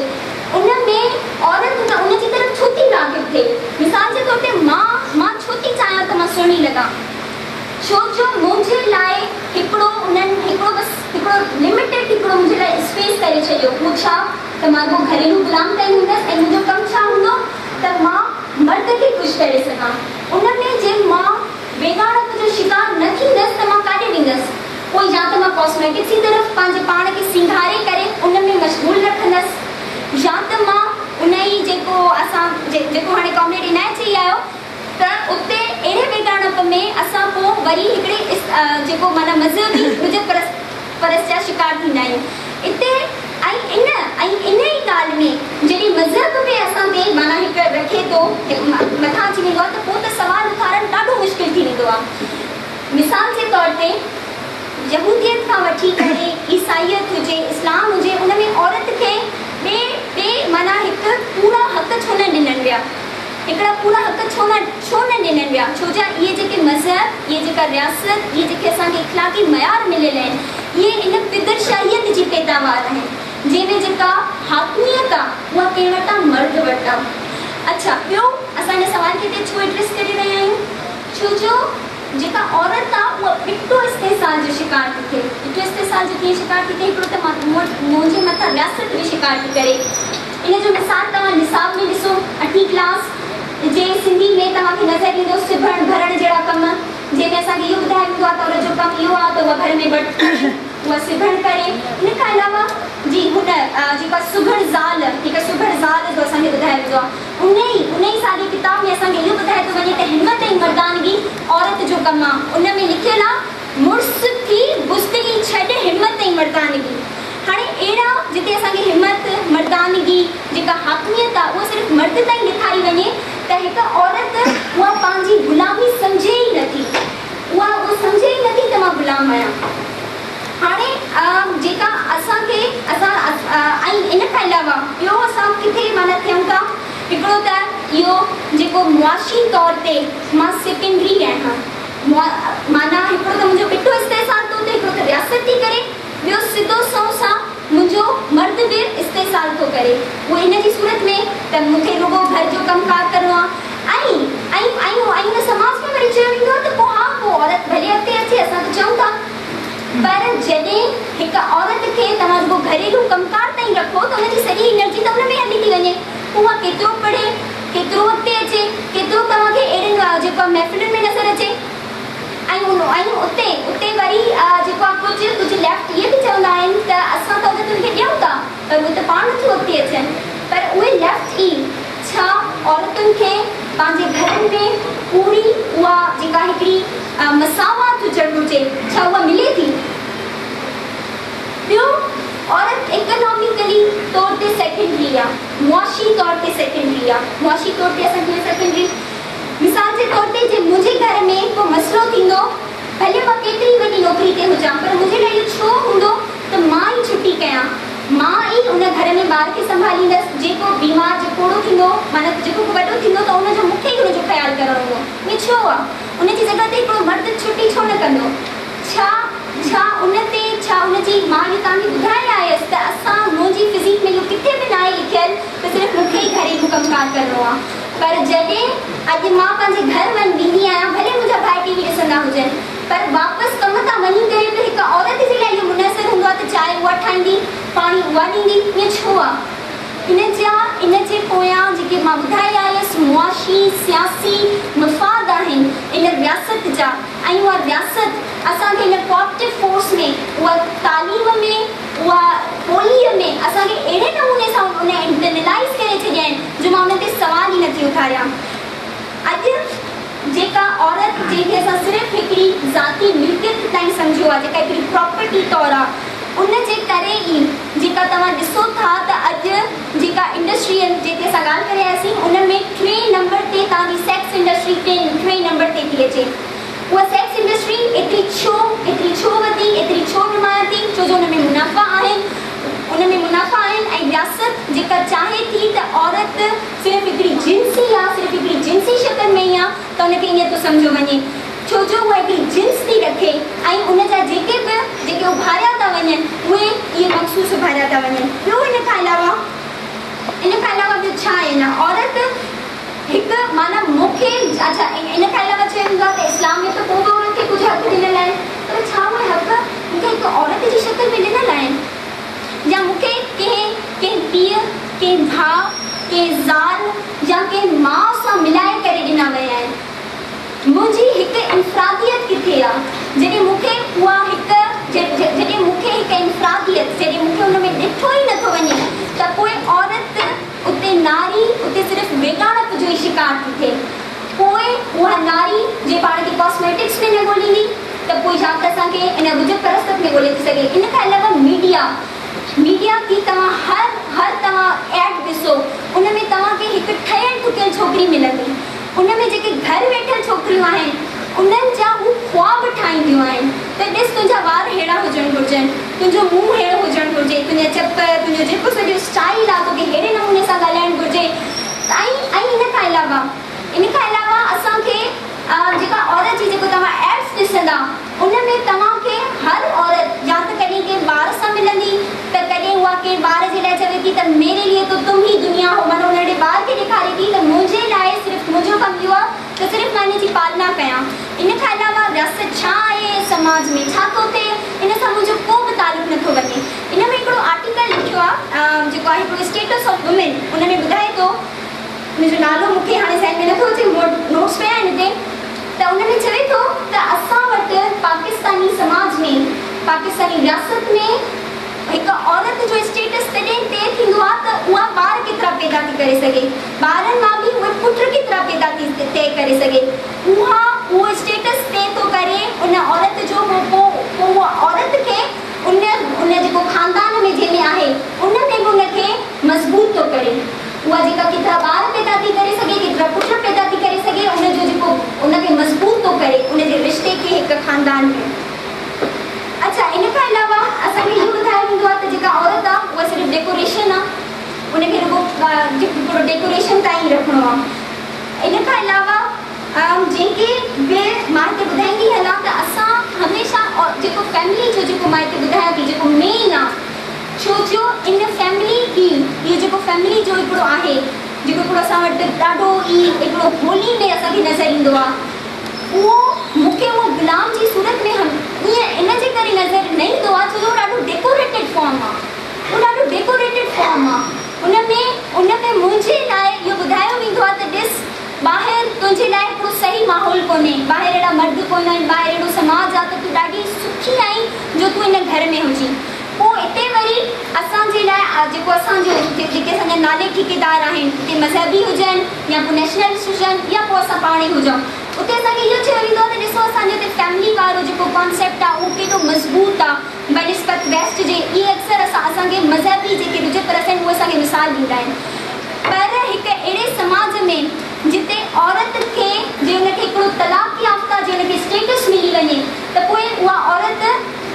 ان ۾ عورت ان ان جي طرف ڇو ٿي راغب ٿئي مثال جي طور تي مان مان ڇو ٿي چاهيان ته مان سهڻي لڳان ڇو جو منهنجي لاء هڪڙو انهن هڪڙو بس هڪڙو لميٽيڊ هڪڙو منهنجي لاء اسپيس ڪري ڇڏيو هو ڇا ته مان رڳو گهريلو غلام تائين هوندس ۽ منهنجو ڪم ڇا هوندو ته مان مرد کي خوش ڪري سگهان ان ۾ جي مان ويڳاڻپ جو شڪار نه ٿيندس ته مان ڪاڏي ويندس پوء يا ته مان ڪاسميٽڪس جي طرف پنهنجي پاڻ کي سينگاري ڪري ان ۾ مشغول رکندس يا ته مان ان ئي جيڪو اسان جيڪو هاڻي ڪامريڊ عنايت چئي آيو ته اتي اهڙي ويڳاڻپ ۾ اسان پوء وري هڪڙي جيڪو معنيٰ مذهبي رجعت پرست پرست جا شڪار ٿيندا آهيون. اتي ۽ ان ۽ ان ئي ڳالهه ۾ جڏهن مذهب به اسان تي معنيٰ هڪ رکي ٿو مٿان اچي ويندو آهي ته پوء ته سوال اٿارڻ ڏاڍو مشڪل ٿي ويندو آهي. مثال جي طور تي يهوديت کان وٺي ڪري عيسائيت هجي اسلام هجي ان ۾ عورت کي ٻئي ٻئي معنيٰ هڪ پورا حق ڇو نه ڏنن ويا؟ هڪڙا پورا حق ڇو نه ڇو نه ڏنن ويا؟ ڇو جا اهي جيڪي مذهب، اهي جيڪا رياست، اهي جيڪي اسان کي اخلاقي معيار مليل آهن، اهي ان پدرشاهيت جي پيداوار آهن، جنهن ۾ جيڪا حاڪميت آ، اها ڪنهن وٽ آ؟ مرد وٽ آ. اڇا ٻيو اسان ان سوال کي هتي ڇو ايڊريس ڪري رهيا آهيون؟ ڇو جو جيڪا عورت آ، اها ٻٽو استحصال جو شڪار ٿي ٿئي. ٻٽو استحصال جو ڪيئن شڪار ٿي ٿئي؟ هڪڙو ته منهنجي مٿان رياست به شڪار ٿي ڪري. ان جو مثال توهان نصاب ۾ ڏسو، اٺين ڪلاس جي سنڌي ۾ توهان کي نظر ايندو سبڻ ڀرڻ جهڙا ڪم، جنهن ۾ اسان کي اهو ٻڌايو ويندو آهي ته عورت جو ڪم اهو آهي ته اها گهر ۾ وٽ ڪري، اها سبڻ ڪري. ان کان علاوه جي هن جيڪا سگهڙ زال، هڪ سگهڙ زال جو اسان کي ٻڌايو ويندو آهي. ان ئي ان ئي ساڳي ڪتاب ۾ اسان کي اهو ٻڌايو ٿو وڃي ته همت ۽ مردانگي عورت جو ڪم آهي. ان ۾ لکيل آهي، مڙس ٿي بزدلي ڇڏ همت ۽ مردانگي. هاڻي اهڙا جتي اسان کي همت، مردانگي، جيڪا حاڪميت آ اها صرف مرد تائين ڏيکاري وڃي ته هڪ عورت اها پنهنجي غلامي سمجهي ئي نٿي. اها اهو سمجهي ئي نٿي ته مان غلام آهيان. هاڻي جيڪا اسان کي اسان ۽ ان کان علاوه ٻيو اسان ڪٿي معنيٰ ٿيون ٿا هڪڙو ته اهو جيڪو معاشي طور تي مان سيڪنڊري آهيان معنيٰ هڪڙو ته منهنجو ٻٽو استحصال ٿو ٿئي هڪڙو ته رياست ٿي ڪري ٻيو سڌو سنئون سان منهنجو مرد به استحصال ٿو ڪري اهو ان جي صورت ۾ ته مون کي رڳو گهر جو ڪم ڪار ڪرڻو آهي ۽ ۽ ۽ ۽ ان سماج ۾ وري چيو ويندو آهي ته پوء ها پوء عورت ڀلي اڳتي اچي اسان ته چئون ٿا پر جڏهن هڪ عورت کي توهان رڳو گهريلو ڪم ڪار تائين رکو ته ان جي سڄي انرجي ته ان ۾ هلي ٿي وڃي پوء اها ڪيترو پڙهي ڪيترو اڳتي اچي ڪيترو توهان کي اهڙين جيڪو آهي محفلن ۾ نظر اچي. ۽ ۽ اتي اتي وري جيڪو آ ڪجهه ڪجهه ليفٽ اهي به چوندا آهن ته اسان ته عورتن کي ڏيون ٿا پر اهي ته پاڻ نٿيون اڳتي اچن پر اهي ليفٽ ئي ڇا هڪڙي مساوات هجڻ گهرجي، ڇا اها ملي ٿي؟ ٻيو، عورت اڪناميڪلي طور تي سيڪنڊري آ، معاشي طور تي سيڪنڊري آ. معاشي طور تي اسان ڪيئن سيڪنڊري؟ مثال جي طور تي جي منهنجي گهر ۾ ڪو مسئلو ٿيندو، ڀلي مان ڪيتري وڏي نوڪري تي هجان، پر منهنجي لاء اهو ڇو هوندو ته مان ئي ڇٽي ڪيان، مان ئي ان گهر ۾ ٻار کي سنڀاليندس، جيڪو بيمار جي پوڙهو ٿيندو، معنيٰ جيڪو ڪو وڏو ٿيندو ته ان جو مون کي ئي ان جو خيال ڪرڻو هوندو. ائين ڇو آ؟ ان جي جڳهه تي هڪڙو مرد ڇٽي ڇو نه ڪندو؟ ڇا ڇا ان تي ڇا ان جي مان اهو توهان کي ٻڌائي آيس ته اسان منهنجي فزيڪ ۾ اهو ڪٿي به ناهي لکيل ته صرف مون کي ئي گهريلو ڪم ڪار ڪرڻو آ پر جڏهن اڄ مان پنهنجي گهر وڃ ويندي آهيان ڀلي منهنجا ڀائي ٽي وي ڏسندا هجن پر واپس ڪم تان وڃي ڪري به هڪ عورت جي لاء اهو منحصر هوندو آهي ته چانهه اها ٺاهيندي، پاڻي اها ڏيندي، ائين ڇو آهي؟ ان جا ان جي پويان جيڪي مان ٻڌائي آيس معاشي، سياسي مفاد آهن ان رياست جا ۽ اها رياست اسان کي ان ڪوآپٽو فورس ۾ اها تعليم ۾ اها ٻوليء ۾ اسان کي اهڙي نموني سان ان انٽرنلائيز ڪري ڇڏيا آهن جو مان انهن تي سوال ئي نٿي اٿاريان. اڄ جيڪا عورت جنهن کي اسان صرف هڪڙي ذاتي ملڪيت تائين سمجهيو آهي جيڪا هڪڙي پراپرٽي طور آهي ان جي ڪري ئي جيڪا توهان ڏسو ٿا ته اڄ جيڪا انڊسٽري جنهن تي اسان ڳالهه ڪري آياسين ان ۾ ٽئين نمبر تي توهان جي سيڪس انڊسٽري ٽئين نمبر تي ٿي اچي اها سيڪس انڊسٽري ايتري ڇو ايتري ڇو وڌي ايتري ڇو نمايان ٿي ڇو جو ان ۾ منافع آهن ان ۾ منافع آهن ۽ رياست جيڪا چاهي ٿي ته عورت صرف هڪڙي جنس ئي آ، صرف هڪڙي جنسي شڪل ۾ ئي آ ته ان کي ائين ٿو سمجهيو وڃي، ڇو جو اها هڪڙي جنس ٿي رکي ۽ ان جا جيڪي به جيڪي اڀاريا ٿا وڃن اهي اهي مخصوص اڀاريا ٿا وڃن. ٻيو ان کان علاوه ان کان علاوه ٻيو ڇا آهي نه عورت هڪ معنيٰ مون کي اڇا ان کان علاوه چيو ويندو آهي ته اسلام ۾ ته پوء به عورت کي ڪجهه حق ڏنل آهن پر ڇا اهي حق مون کي هڪ عورت جي شڪل ۾ ڏنل آهن؟ يا مون کي ڪنهن ڪنهن پيء، ڪنهن ڀاء، ڪنهن زال يا ڪنهن ماء سان ملائي ڪري ڏنا ويا آهن. منهنجي هڪ انفراديت ڪٿي آ؟ جڏهن مون کي اها هڪ جڏهن مون کي هڪ انفراديت جڏهن مون کي ان ۾ ڏٺو ئي نٿو وڃي ته پوء عورت اتي ناري اتي صرف ويڳاڻپ جو ئي شڪار ٿي ٿئي. پوء اها ناري جي پاڻ کي ڪاسميٽڪس ۾ نه ڳوليندي ته پوء يا ته اسان کي ان وجود پرستت ۾ ڳولي ٿي سگهي. ان کان علاوه ميڊيا، ميڊيا ٿي توهان هر هر توهان ايڊ ڏسو ان ۾ توهان کي هڪ ٺهيل ٺڪيل ڇوڪري ملندي. ان ۾ جيڪي گهر ويٺل ڇوڪريون آهن انهن جا هو خواب ٺاهينديون آهن ته ڏس تنهنجا وار ههڙا هجڻ گهرجن، تنهنجو منهن ههڙو هجڻ گهرجي، تنهنجا چپ، تنهنجو جيڪو سڄو اسٽائيل آهي توکي ههڙي نموني سان ڳالهائڻ گهرجي ۽ ۽ ان کان علاوه ان کان علاوه اسان کي جيڪا عورت جي جيڪو توهان ايڊس ڏسندا ان ۾ توهان کي هر عورت يا ته ڪڏهن ڪنهن ٻار سان ملندي ته ڪڏهن اها ڪنهن ٻار جي لاء چوي ٿي ته ميري ليي تو تم هي دنيا هو معنيٰ ان اهڙي ٻار کي ڏيکاري ٿي ته منهنجي لاء صرف منهنجو ڪم اهو آهي ته صرف مان ان جي پالنا ڪيان ان کان علاوه رياست ڇا آهي سماج ۾ ڇا ٿو ٿئي ان سان منهنجو ڪو به تعلق نٿو وڃي ان ۾ هڪڙو آرٽيڪل لکيو آهي جيڪو آهي هڪڙو اسٽيٽس آف وومين ان ۾ ٻڌائي ٿو ان جو نالو مون کي هاڻي ذهن ۾ نٿو اچي، مون وٽ نوٽس پيا آهن هتي، ته ان ۾ چوي ٿو ته اسان وٽ پاڪستاني سماج ۾، پاڪستاني رياست ۾ هڪ عورت جو اسٽيٽس تڏهن طئي ٿيندو آهي ته اها ٻار ڪيترا پيدا ٿي ڪري سگهي، ٻارن مان به اهي پٽ ڪيترا پيدا ٿي طئي ڪري سگهي، اها اهو اسٽيٽس طئي ٿو ڪري ان عورت جو پوء پوء اها عورت کي ان ان جيڪو خاندان ۾ جنهن ۾ آهي ان ۾ به ان کي مضبوط ٿو ڪري. اها جيڪا ڪيترا ٻار پيدا ٿي ڪري سگهي، ڪيترا پٽ پيدا ٿي ڪري سگهي، ان جو جيڪو ان کي مضبوط ٿو ڪري، ان جي رشتي کي هڪ خاندان ۾. اڇا ان کان علاوه اسان کي اهو ٻڌايو ويندو آهي ته جيڪا عورت آهي اها صرف ڊيڪوريشن آهي، ان کي رڳو هڪڙو ڊيڪوريشن تائين ئي رکڻو آهي. ان کان علاوه جيڪي به مان هتي ٻڌائيندي هلان ته اسان هميشه جيڪو فيملي جو جيڪو مان هتي ٻڌايان ٿي جيڪو مين آهي، ڇو جو ان فيملي ئي اهو جيڪو فيملي جو هڪڙو آهي جيڪو هڪڙو اسان وٽ ڏاڍو ئي هڪڙو هولي ۾ اسان کي نظر ايندو آهي اهو مون کي اهو غلام جي صورت ۾ هم ائين ان جي ڪري نظر نه ايندو آهي ڇو جو اهو ڏاڍو ڊيڪوريٽيڊ فارم آهي اهو ڏاڍو ڊيڪوريٽيڊ فارم آهي ان ۾ ان ۾ منهنجي لاء اهو ٻڌايو ويندو آهي ته ڏس ٻاهر تنهنجي لاء هڪڙو صحيح ماحول ڪونهي ٻاهر اهڙا مرد ڪونهن ٻاهر اهڙو سماج آهي ته تون ڏاڍي سکي آهين جو تون ان گهر ۾ هجين پوء اتي وري اسان جي لاء جيڪو اسان جو جيڪي اسان جا نالي ٺيڪيدار آهن اتي مذهبي هجن يا پوء نيشنلسٽ هجن يا پوء اسان پاڻ ئي هجون اتي اسان کي اهو چيو ويندو آهي ته ڏسو اسان جي اتي فيملي وارو جيڪو ڪانسيپٽ آهي اهو ڪيڏو مضبوط آهي بنسبت ويسٽ جي. اهي اڪثر اسان اسان کي مذهبي جيڪي رجعت پرست آهن اهي اسان کي مثال ڏيندا آهن. پر هڪ اهڙي سماج ۾ جتي عورت کي جي ان کي هڪڙو طلاق يافته جي ان کي اسٽيٽس ملي وڃي ته پوء اها عورت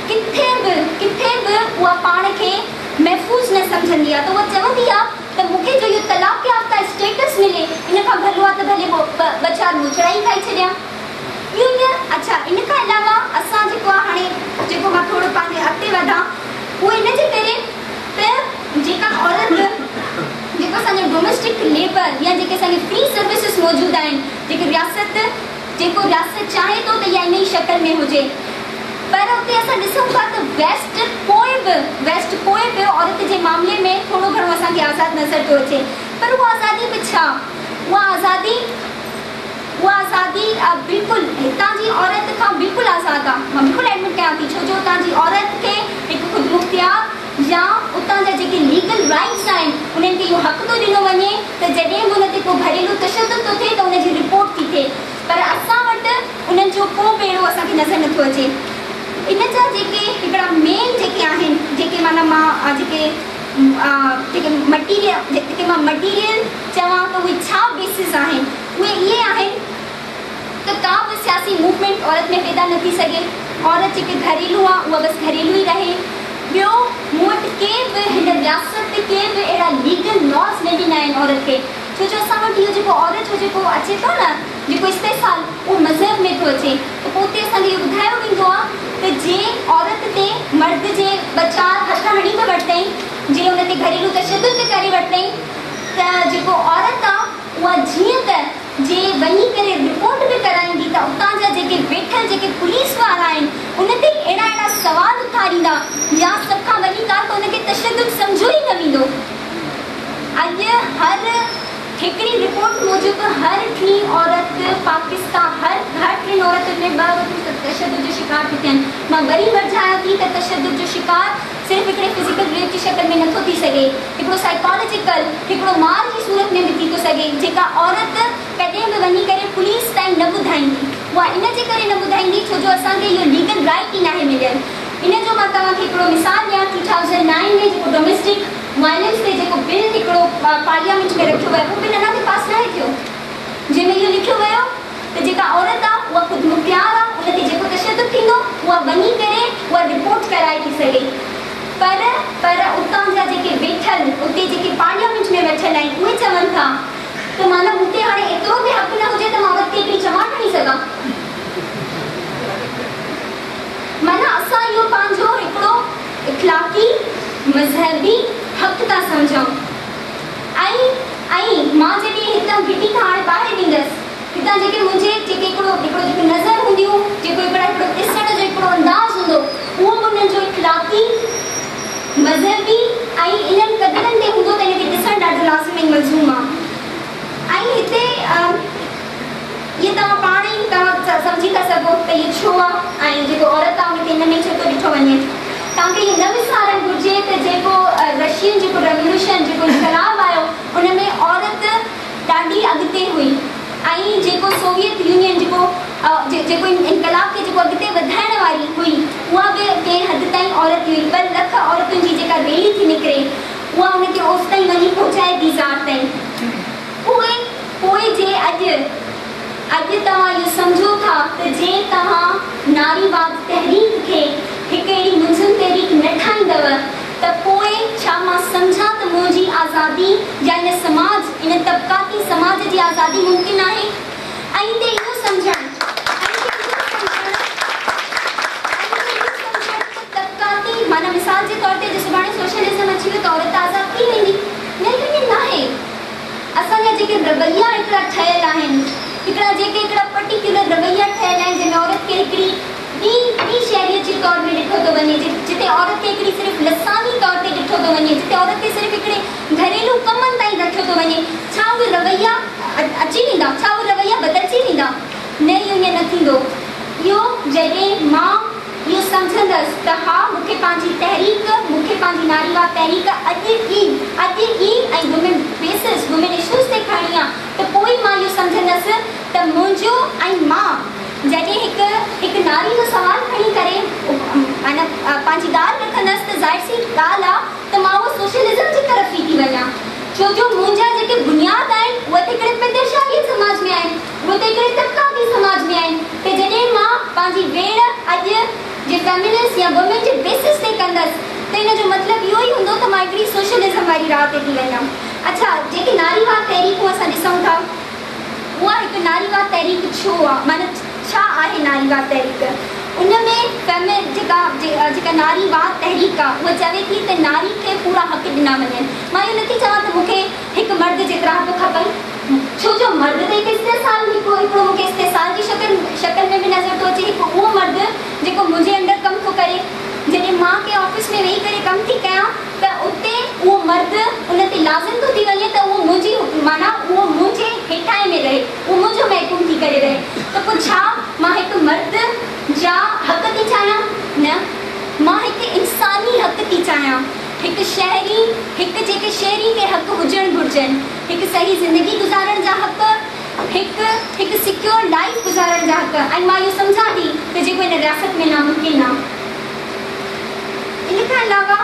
ڪٿي به ڪٿي به اها پاڻ کي محفوظ نه سمجهندي آهي ته اها چوندي آهي ته مون کي جو اهو طلاق يافته اسٽيٽس ملي ان کان ڀلو آهي ته ڀلي ٻه چار موچڙا ئي کائي ڇڏيان. اهو ائين اڇا ان کان علاوه اسان جيڪو آهي هاڻي جيڪو مان ٿورو پنهنجي اڳتي وڌان اهو ان جي ڪري ته جيڪا عورت جيڪو اسان جو ڊوميسٽڪ ليبر يا جيڪي اسان کي فري سروسز موجود آهن جيڪي رياست جيڪو رياست چاهي ٿو ته اها ان ئي شڪل ۾ هجي پر اتي اسان ڏسون ٿا ته ويسٽ پوء به ويسٽ پوء به عورت جي معاملي ۾ ٿورو گهڻو اسان کي آزاد نظر ٿو اچي پر اها آزادي به ڇا اها آزادي اها آزادي بلڪل هتان جي عورت کان بلڪل آزاد آ مان بلڪل ايڊمٽ ڪيان ٿي ڇو جو اتان جي عورت کي هڪ خودمختيار يا اتان جا جيڪي ليگل رائيٽس آهن انهن کي اهو حق ٿو ڏنو وڃي ته جڏهن به ان تي ڪو گهريلو تشدد ٿو ٿئي ته ان جي رپورٽ ٿي ٿئي پر اسان وٽ انهن جو ڪو به اهڙو اسان کي نظر نٿو اچي ان جا جيڪي هڪڙا مين جيڪي آهن جيڪي معنيٰ مان جيڪي جيڪي مٽيريل جيڪي مان مٽيريل چوان ته اهي ڇا بيسز آهن اهي اهي آهن ته ڪا به سياسي موومينٽ عورت ۾ پيدا نه ٿي سگهي، عورت جيڪي گهريلو آ اها بس گهريلو ئي رهي، ٻيو مون وٽ ڪي به هن رياست ڪي به اهڙا ليگل لاز نه ڏنا آهن عورت کي، ڇو جو اسان وٽ اهو جيڪو عورت جو جيڪو اچي ٿو نه جيڪو استحصال اهو مذهب ۾ ٿو اچي ته پوء اتي اسان کي اهو ٻڌايو ويندو آ ته جي عورت تي مرد جي ٻه چار هٿ هڻي به ورتائين جي ان تي گهريلو تشدد به ڪري ورتائين ته جيڪو عورت آ اها جيئن ته جي وڃي ڪري رپورٽ به ڪرائيندي ته اتان جا جيڪي ويٺل جيڪي پوليس وارا آهن ان تي ئي اهڙا اهڙا سوال اٿاريندا يا سڀ کان وڏي ڳالهه ته ان کي تشدد سمجهيو ئي نه ويندو. اڄ هر هڪڙي رپورٽ موجب هر ٽين عورت پاڪستان هر هر ٽن عورتن ۾ ٻه عورتون تشدد جو شڪار ٿيون ٿين. مان وري ورجايان ٿي ته تشدد جو شڪار صرف هڪڙي فزيڪل ريپ جي شڪل ۾ نٿو ٿي سگهي، هڪڙو سائيڪالاجيڪل، هڪڙو مار جي صورت ۾ به ٿي ٿو سگهي، جيڪا عورت ڪڏهن به وڃي ڪري پوليس تائين نه ٻڌائيندي. اها ان جي ڪري نه ٻڌائيندي ڇو جو اسان کي اهو ليگل رائيٽ ئي ناهي مليل. ان جو مان توهان کي هڪڙو مثال ڏيان، ٽو ٿائوزنڊ نائين ۾ جيڪو ڊوميسٽڪ وائلنس تي جيڪو بل هڪڙو پارليامينٽ ۾ رکيو ويو، اهو بل اڃا تائين پاس ناهي ٿيو، جنهن ۾ اهو لکيو ويو ته جيڪا عورت آ اها خودمختيار آ ان تي جيڪو تشدد ٿيندو اها وڃي ڪري اها رپورٽ ڪرائي ٿي سگهي پر پر اتان جا جيڪي ويٺل اتي جيڪي پارليامينٽ ۾ ويٺل آهن اهي چون ٿا ته معنيٰ مون کي هاڻي ايترو به حق نه هجي ته مان عورت کي هڪڙي چماٽ هڻي سگهان معنيٰ اسان اهو پنهنجو هڪڙو اخلاقي مذهبي حق ٿا سمجهون ۽ ۽ مان جڏهن هتان گهٽي کان هاڻي ٻاهر ويندس هتان جيڪي منهنجي جيڪي هڪڙو هڪڙو جيڪي نظر هونديون، جيڪو هڪڙا هڪڙو ڏسڻ جو هڪڙو انداز هوندو، اهو به انهن جو اخلاقي، مذهبي ۽ انهن قدرن تي هوندو ته ان کي ڏسڻ ڏاڍو لازم ۽ ملزوم آ. ۽ هتي اهي توهان پاڻ ئي توهان سمجهي ٿا سگهو ته اهو ڇو آ ۽ جيڪو عورت آ ان کي ان ۾ ڇو ٿو ڏٺو وڃي. توهان کي اهو نه وسارڻ گهرجي ته جيڪو رشين جيڪو ريولوشن جيڪو انقلاب آيو ان ۾ عورت ڏاڍي اڳتي هئي ۽ جيڪو سوويت يونين جيڪو جيڪو انقلاب کي جيڪو اڳتي وڌائڻ واري هئي اها به ڪنهن حد تائين عورت ئي هئي. 2 لک عورتن جي جيڪا ريلي ٿي نڪري اها ان کي اوستائين وڃي پهچائي ٿي زار تائين. پوء پوء جي اڄ اڄ توهان اهو سمجهو ٿا ته جي توهان ناريواد تحريڪ کي هڪ اهڙي منظم تحريڪ نه ٺاهيندؤ ته پوء ڇا مان سمجهان ته منهنجي آزادي يا ان سماج، ان طبقاتي سماج جي آزادي ممڪن آهي؟ ۽ هتي اهو سمجهڻ، ۽ هتي اهو سمجهڻ، ۽ هتي اهو سمجهڻ ته طبقاتي، معنيٰ مثال جي طور تي جي سڀاڻي سوشلزم اچي ويو ته عورت آزاد ٿي ويندي. نه اهو ائين ناهي. اسان جا جيڪي رويا هڪڙا ٺهيل آهن، هڪڙا جيڪي هڪڙا پرٽيڪيولر رويا ٺهيل آهن جنهن ۾ عورت کي هڪڙي ٻي ٻي شهريت جي طور ۾ ڏٺو ٿو وڃي، جتي عورت کي هڪڙي صرف لساني طور تي ڏٺو ٿو وڃي، جتي عورت کي صرف هڪڙي گهريلو ڪمن تائين رکيو ٿو وڃي، ڇا اهي رويا اچي ويندا؟ ڇا اهي رويا بدلجي ويندا؟ نه اهو ائين نه ٿيندو. اهو جڏهن مان اهو سمجهندس ته ها مون کي پنهنجي تحريڪ، مون کي پنهنجي ناريواد تحريڪ اڄ ئي اڄ ئي ۽ وومين بيسز، وومين اشوز تي کڻڻي آ ته پوء ئي مان اهو سمجهندس ته ته منهنجو ۽ مان جڏهن هڪ هڪ ناري جو سوال کڻي ڪري معنيٰ پنهنجي ڳالهه رکندس ته ظاهر سي ڳالهه آ ته مان اهو سوشلزم جي طرف ئي ٿي وڃان ڇو جو منهنجا جيڪي بنياد آهن اهي ته هڪڙي پدرشاهي سماج ۾ آهن اهي ته هڪڙي طبقاتي سماج ۾ آهن ته جڏهن مان پنهنجي ويڙهه اڄ جي فيمنسٽ يا وومين جي بيسس تي ڪندس ته ان جو مطلب اهو ئي هوندو ته مان هڪڙي سوشلزم واري راهه تي ٿي وڃان. اڇا جيڪي ناريواد تحريڪون اسان ڏسون ٿا اها هڪ ناريواد تحريڪ ڇو آ معنيٰ ڇا آهي ناريواد تحريڪ ان ۾ فيمي جيڪا جيڪا ناريواد تحريڪ آ اها چوي ٿي ته ناري کي پورا حق ڏنا وڃن مان اهو نٿي چوان ته مون کي هڪ مرد جيترا حق کپن ڇو جو مرد ته هڪ استحصال هڪ هڪڙو مون کي استحصال جي شڪل شڪل ۾ به نظر ٿو اچي هڪ اهو مرد جيڪو منهنجي انڊر ڪم ٿو ڪري جڏهن مان ڪنهن آفيس ۾ ويهي ڪري ڪم ٿي ڪيان ته اتي اهو مرد ان تي لازم ٿو ٿي وڃي ته اهو منهنجي معنيٰ اهو منهنجي هيٺاهين ۾ رهي، اهو منهنجو محڪوم ٿي ڪري رهي ته پوء ڇا مان هڪ مرد جا حق ٿي چاهيان؟ نه، مان هڪ انساني حق ٿي چاهيان، هڪ شهري، هڪ جيڪي شهري کي حق هجڻ گهرجن، هڪ صحيح زندگي گذارڻ جا حق، هڪ هڪ سيڪيور لائيف گذارڻ جا حق ۽ مان اهو سمجهان ٿي ته جيڪو هن رياست ۾ ناممڪن آ. ان کان علاوه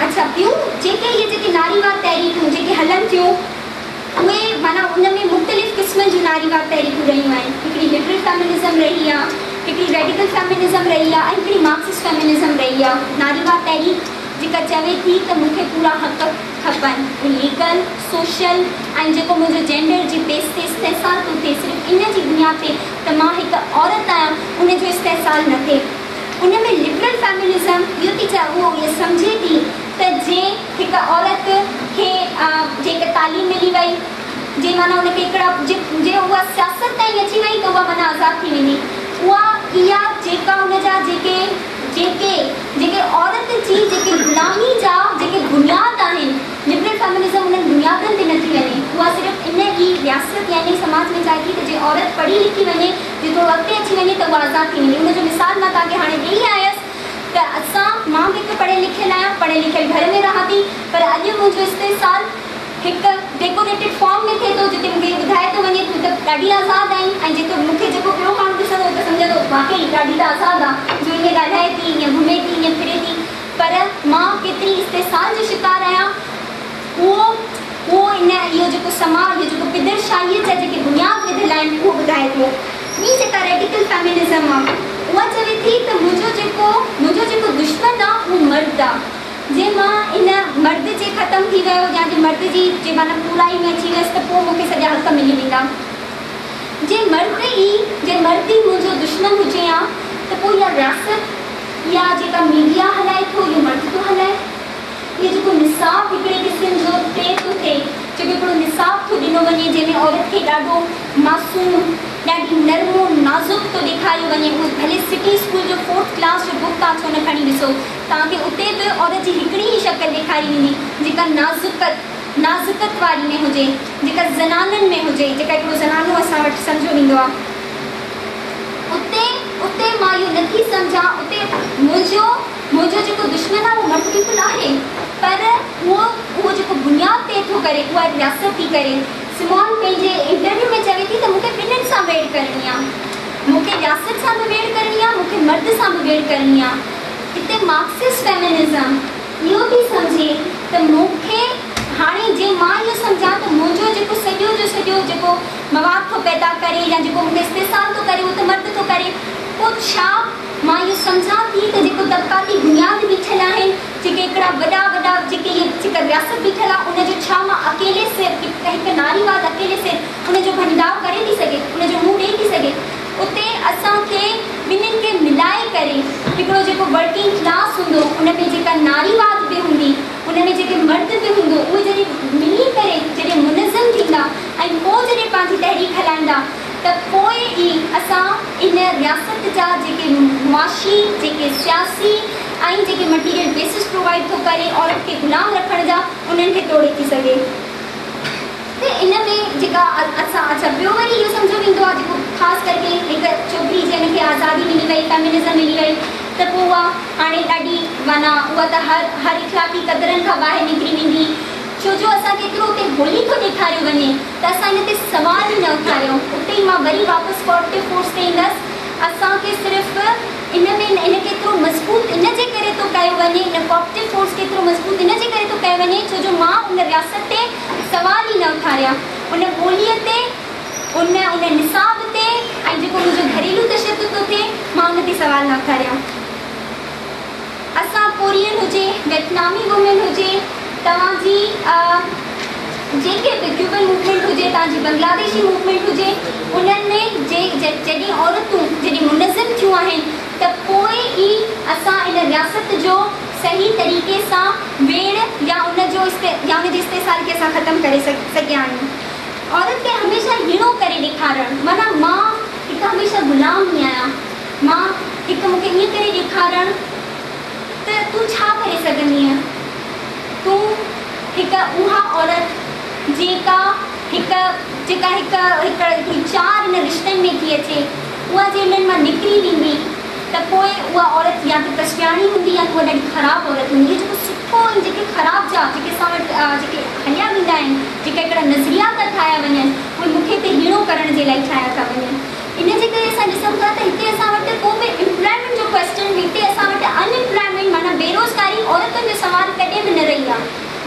اڇا ٻيون جيڪي اهي جيڪي ناريواد تحريڪون جيڪي هلن ٿيون اهي معنيٰ ان ۾ مختلف قسمن جون ناريواد تحريڪون رهيون آهن هڪڙي لبرل فيمنزم رهي آهي هڪڙي ريڊيڪل فيمنزم رهي آهي ۽ هڪڙي مارڪسسٽ فيمنزم رهي آهي ناريواد تحريڪ جيڪا چوي ٿي ته مون کي پورا حق کپن ليگل، سوشل ۽ جيڪو منهنجو جينڊر جي بيس تي استحصال ٿو ٿئي صرف ان جي بنياد تي ته مان هڪ عورت آهيان ان جو استحصال نه ٿئي. ان ۾ لبرل فيمنزم اهو ٿي چاهي اهو اهو سمجهي ٿي ته جي هڪ عورت کي جيڪر تعليم ملي وئي جي معنيٰ ان کي هڪڙا جي جي اها سياست تائين اچي وئي ته اها معنيٰ آزاد ٿي ويندي اها اها جيڪا ان جا جيڪي جيڪي جيڪي عورت جي جيڪي غلامي جا جيڪي بنياد آهن، لبرل فيمنزم انهن بنيادن تي نٿي وڃي. اها صرف ان ئي رياست يا ان ئي سماج ۾ چاهي ٿي ته جي عورت پڙهي لکي وڃي، جي ٿورو اڳتي اچي وڃي ته اها آزاد ٿي ويندي. ان جو مثال مان توهان کي هاڻي ڏئي آيس ته اسان، مان به هڪ پڙهيل لکيل آهيان، پڙهيل لکيل گهر ۾ رهان ٿي، پر اڄ منهنجو استحصال هڪ ڊيڪوريٽيڊ فارم ۾ ٿئي ٿو جتي مون کي اهو ٻڌايو ٿو وڃي تون ته ڏاڍي آزاد آهين ۽ جيڪو مون کي جيڪو ٻيو ماڻهو ڏسندو اهو ته سمجهندو واقعي ڏاڍي ته آزاد آ جو ائين ڳالهائي ٿي ائين گهمي ٿي ائين ڦري ٿي پر مان ڪيتري استحصال جو شڪار آهيان اهو اهو ان اهو جيڪو سماج اهو جيڪو پدر شاهيء جا جيڪي بنياد وڌل آهن اهو ٻڌائي ٿو. ٻي جيڪا ريڊيڪل فيمنزم آ اها چوي ٿي ته منهنجو جيڪو منهنجو جيڪو دشمن آ اهو مرد آ. جي مان ان مرد جي ختم ٿي ويو يا جي مرد جي جي معنيٰ پورائي ۾ اچي ويس ته پوء مون کي سڄا حق ملي ويندا. جي مرد ئي جي مرد ئي منهنجو دشمن هجي ها ته پوء اها رياست اها جيڪا ميڊيا هلائي ٿو اهو مرد ٿو هلائي. اهو جيڪو نصاب هڪڙي قسم جو طئي ٿو ٿئي جيڪو هڪڙو نصاب ٿو ڏنو وڃي جنهن ۾ عورت کي ڏاڍو معصوم ڏاڍي نرم و نازڪ ٿو ڏيکاريو وڃي اهو ڀلي سٽي اسڪول جو فورٿ ڪلاس جو بڪ توهان ڇو نه کڻي ڏسو توهان کي اتي به عورت جي هڪڙي ئي شڪل ڏيکاري ويندي جيڪا نازڪت، نازڪت واري ۾ هجي، جيڪا زنانن ۾ هجي، جيڪا هڪڙو زنانو اسان وٽ سمجهيو ويندو آهي. اتي، اتي مان اهو نه ٿي سمجهان، اتي منهنجو، منهنجو جيڪو دشمن آهي اهو مرد بلڪل آهي پر اهو، اهو جيڪو بنياد طئي ٿو ڪري اها رياست ٿي ڪري. سمون پنهنجي انٽرويو ۾ چوي ٿي ته مون کي ٻنهين سان ويڙهه ڪرڻي آهي. مون کي رياست سان به ويڙهه ڪرڻي آهي، مون کي مرد سان به ويڙهه ڪرڻي آهي. هتي مارڪسسٽ فيمنزم اهو ٿي سمجهي ته مون کي هاڻي جي مان اهو سمجهان ته منهنجو جيڪو سڄو جو سڄو جيڪو مواد ٿو پيدا ڪري يا جيڪو مون کي استحصال ٿو ڪري اهو ته مرد ٿو ڪري پوء ڇا مان اهو سمجهان ٿي ته جيڪو طبقاتي بنياد بيٺل آهن جيڪي هڪڙا وڏا وڏا جيڪي اهي جيڪا رياست بيٺل آهي ان جو ڇا مان اڪيلي سر هڪ ناريواد اڪيلي سر ان جو ڀڃڊاء ڪري ٿي سگهي ان جو منهن ڏئي ٿي سگهي اتي اسان کي ٻنهين کي ملائي ڪري هڪڙو جيڪو ورڪنگ ڪلاس هوندو ان ۾ جيڪا ناريواد به هوندي ان ۾ جيڪي مرد به هوندو اهي جڏهن ملي ڪري جڏهن منظم ٿيندا ۽ پوء جڏهن پنهنجي تحريڪ هلائيندا ته پوء ئي اسان ان رياست جا جيڪي معاشي جيڪي سياسي ۽ جيڪي مٽيريل بيسس پرووائيڊ ٿو ڪري عورت کي غلام رکڻ جا انهن کي ٽوڙي ٿي سگهي. ته ان ۾ جيڪا اسان اڇا ٻيو وري اهو سمجهيو ويندو آهي جيڪو خاص ڪرڪي هڪ ڇوڪري جنهن کي آزادي ملي وئي فيمنزم ملي وئي ته پوء اها هاڻي ڏاڍي معنيٰ اها ته هر هر اخلاقي قدرن کان ٻاهر نڪري ويندي ڇو جو اسان کي ايترو اتي هولي ٿو ڏيکاريو وڃي ته اسان ان تي سوال ئي نه اٿاريون. اتي ئي مان وري واپس ڪوآپريٽو فورس تي ايندس. اسان کي صرف ان ۾ ان کي ايترو مضبوط ان جي ڪري ٿو ڪيو وڃي، ان ڪوآپريٽو فورس کي ايترو مضبوط ان جي ڪري ٿو ڪيو وڃي ڇو جو مان ان رياست تي سوال ئي نه اٿاريان. ان ٻوليء تي، ان ان نصاب تي ۽ جيڪو منهنجو گهريلو تشدد ٿو ٿئي مان ان تي سوال نه اٿاريان. اسان ڪورين هجي، ويتنامي وومين هجي، توهان جي جيڪي به ڪيوبن موومينٽ هجي، توهان جي بنگلاديشي موومينٽ هجي، انهن ۾ جي جڏهن عورتون جڏهن منظم ٿيون آهن ته پوء ئي اسان ان رياست جو صحيح طريقي سان ويڙهه يا ان جو يا ان جي استحصال کي اسان ختم ڪري سگهيا آهيون. عورت کي هميشه هيڻو ڪري ڏيکارڻ معنيٰ مان هڪ هميشه غلام ئي آهيان. مان هڪ مون کي ائين ڪري ڏيکارڻ ته تون ڇا ڪري سگهندينء؟ تون هڪ اها عورت جيڪا هڪ جيڪا هڪ هڪ هڪڙي چار ان رشتن ۾ ٿي اچي، اها جي انهن مان نڪري ويندي ته پوء اها عورت يا ته ڪشپياڻي هوندي يا ته اها ڏاڍي خراب عورت هوندي. اهي جيڪو سٺو ۽ جيڪي خراب جا جيڪي اسان وٽ جيڪي هليا ويندا آهن، جيڪا هڪڙا نظريا ٿا ٺاهيا وڃن، اهي مون کي هتي هيڻو ڪرڻ جي لاء ٺاهيا ٿا وڃن. ان جي ڪري اسان ڏسون ٿا ته هتي اسان وٽ ڪو به ايمپلائمينٽ جو ڪويسچن هتي اسان وٽ ان ايمپلائمينٽ معنيٰ بيروزگاري عورتن جو سوال ڪڏهن به نه رهي آ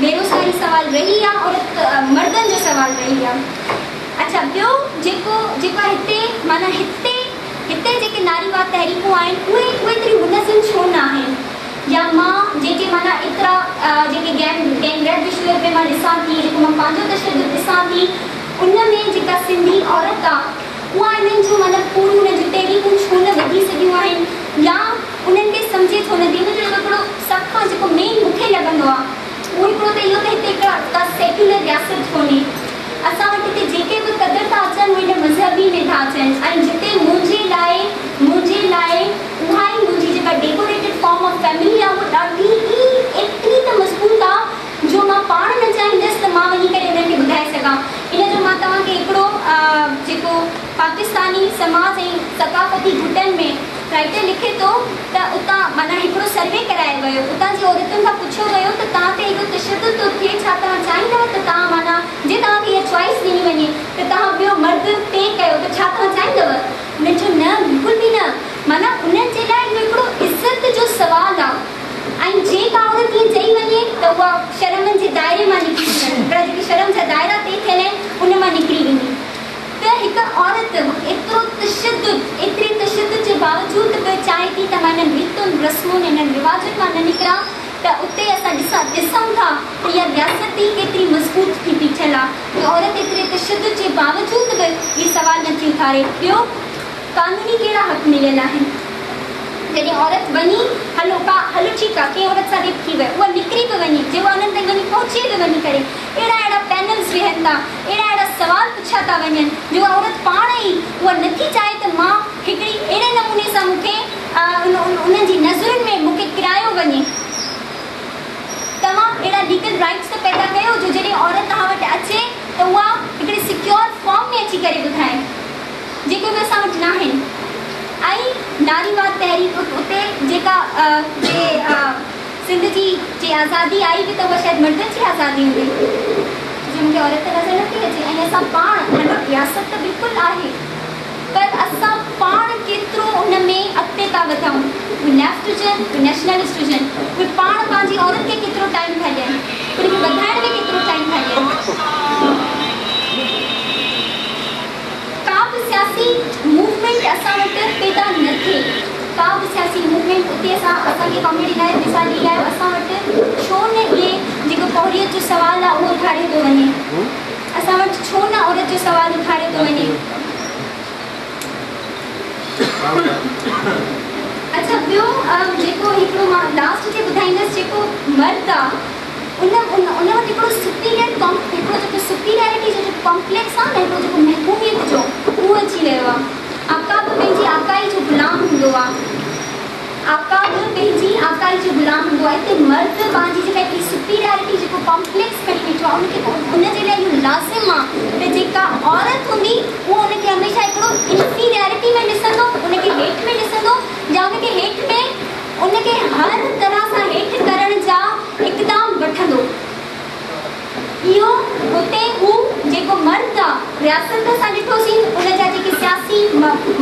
بيروزگاري سوال رهي آ عورت مردن جو سوال رهي آ اڇا ٻيو جيڪو جيڪو هتي معنيٰ هتي هتي جيڪي ناريواد تحريڪون آهن اهي اهي ايتريون منظم ڇو نه آهن يا مان جيڪي معنيٰ ايترا جيڪي گينگ گينگ ريپ رشوت ۾ مان ڏسان ٿي جيڪو مان پنهنجو تشدد ڏسان ٿي ان ۾ جيڪا سنڌي عورت آ اها انهن جون معنيٰ پوريون انهن جون تحريڪون ڇو نه وڌي سگهيون آهن يا انهن کي سمجهي ڇو نه ٿي ان جو هڪڙو سڀ کان جيڪو مين مون کي لڳندو آهي اهو هڪڙو ته اهو ته هتي هڪ ڪا سيڪيولر رياست ڪونهي اسان وٽ هتي جيڪي به قدر ٿا اچن اهي هن مذهبي ۾ ٿا اچن ۽ جتي منهنجي لاء منهنجي لاء اها ئي منهنجي جيڪا ڊيڪوريٽيڊ فارم آف فيملي آهي اها ڏاڍي ئي ايتري ته مضبوط آهي جو مان پاڻ نه چاهيندس ته مان وڃي ڪري انهن کي ٻڌائي سگهان. ان جو مان توهان کي هڪڙو جيڪو پاڪستاني سماج ۽ ثقافتي گهٽن ۾ رائيٽر لکي ٿو ته اتان معنيٰ هڪڙو سروي ڪرايو ويو اتان جي عورتن کان پڇيو ويو ته توهان تي ايڏو تشدد ٿو ٿئي ڇا توهان چاهيندؤ ته توهان معنيٰ جي توهان کي اها چوائس ڏني وڃي ته توهان ٻيو مرد پي ڪيو ته ڇا توهان چاهيندؤ؟ انهن چيو نه بلڪل به نه معنيٰ انهن جي لاء اهو هڪڙو عزت جو سوال آ. ۽ جي ڪا عورت ائين چئي وڃي ته اها شرمن جي دائري مان نڪري وڃي، هڪڙا جيڪي شرم جا دائرا طئي ٿيل آهن ان مان نڪري ويندي ته هڪ عورت ايترو تشدد، ايتري تشدد جي باوجود به چاهي ٿي ته مان انهن ريتن، رسمن، انهن رواجن مان نه نڪران ته اتي اسان ڏسان ڏسون ٿا ته اها رياست ئي ڪيتري مضبوط ٿي بيٺل آهي جو عورت ايتري تشدد جي باوجود به اهي سوال نٿي اٿاري. ٻيو قانوني ڪهڙا حق مليل آهن؟ جڏهن عورت وڃي هلو ڪا هلو ٺيڪ آ ڪنهن عورت سان ريپ ٿي ويو اها نڪري به وڃي جي اها انهن تائين وڃي پهچي به وڃي ڪري اهڙا اهڙا پينلز ويهن ٿا اهڙا اهڙا سوال پڇيا ٿا وڃن جو اها عورت پاڻ ئي اها نٿي چاهي ته مان هڪڙي اهڙي نموني سان مون کي انهن جي نظرن ۾ مون کي ڪرايو وڃي توهان اهڙا ليگل رائيٽس ته پيدا ڪيو جو جڏهن عورت توهان وٽ اچي ته اها هڪڙي سيڪيور فارم ۾ اچي ڪري ٻڌائي. جيڪي به اسان وٽ ناهن ۽ ناريواد تحريڪ اتي جيڪا جي سنڌ جي جي آزادي آئي به ته اها شايد مردن جي آزادي هوندي جو مونکي عورت ته نظر نٿي اچي ۽ اسان پاڻ هلو رياست ته بلڪل آهي پر اسان پاڻ ڪيترو ان ۾ اڳتي ٿا وڌون اهي ليفٽ هجن اهي نيشنلسٽ هجن اهي پاڻ پنهنجي عورت کي ڪيترو ٽائيم ٿا ڏين ان کي وڌائڻ ۾ ڪيترو ٽائيم ٿا ڏين. ڪا به سياسي موومينٽ اسان وٽ پيدا نه ٿئي، ڪا به سياسي موومينٽ اتي اسان اسان کي ڪامريڊ عنايت مثال ڏئي آيو اسان وٽ ڇو نه اهي جيڪو پورهيت جو سوال آ اهو اٿاريو ٿو وڃي اسان وٽ ڇو نه عورت جو سوال اٿاريو ٿو وڃي. اڇا ٻيو جيڪو هڪڙو مان لاسٽ تي ٻڌائيندس جيڪو مرد آ ان ان ان وٽ هڪڙو سپيريئر ڪام هڪڙو جيڪو سپيريارٽي جو جيڪو ڪامپليڪس آ نه هڪڙو جيڪو محڪوميت جو اهو اچي ويو آ. آقا به پنهنجي آقائي جو غلام هوندو آ. آقا به پنهنجي آقائي جو غلام هوندو آ. هتي مرد پنهنجي جيڪا هڪڙي سپيريارٽي جيڪو ڪامپليڪس کڻي ويٺو آ ان کي ان جي لاء اهو لازم آ ته جيڪا عورت هوندي اهو ان کي هميشه هڪڙو انفيريارٽي ۾ ڏسندو ان کي هيٺ ۾ ڏسندو يا ان کي هيٺ ۾ ان کي هر طرح سان هيٺ ڪرڻ جا اقدام وٺندو. رياست اسان ڏٺوسين ان جا جيڪي سياسي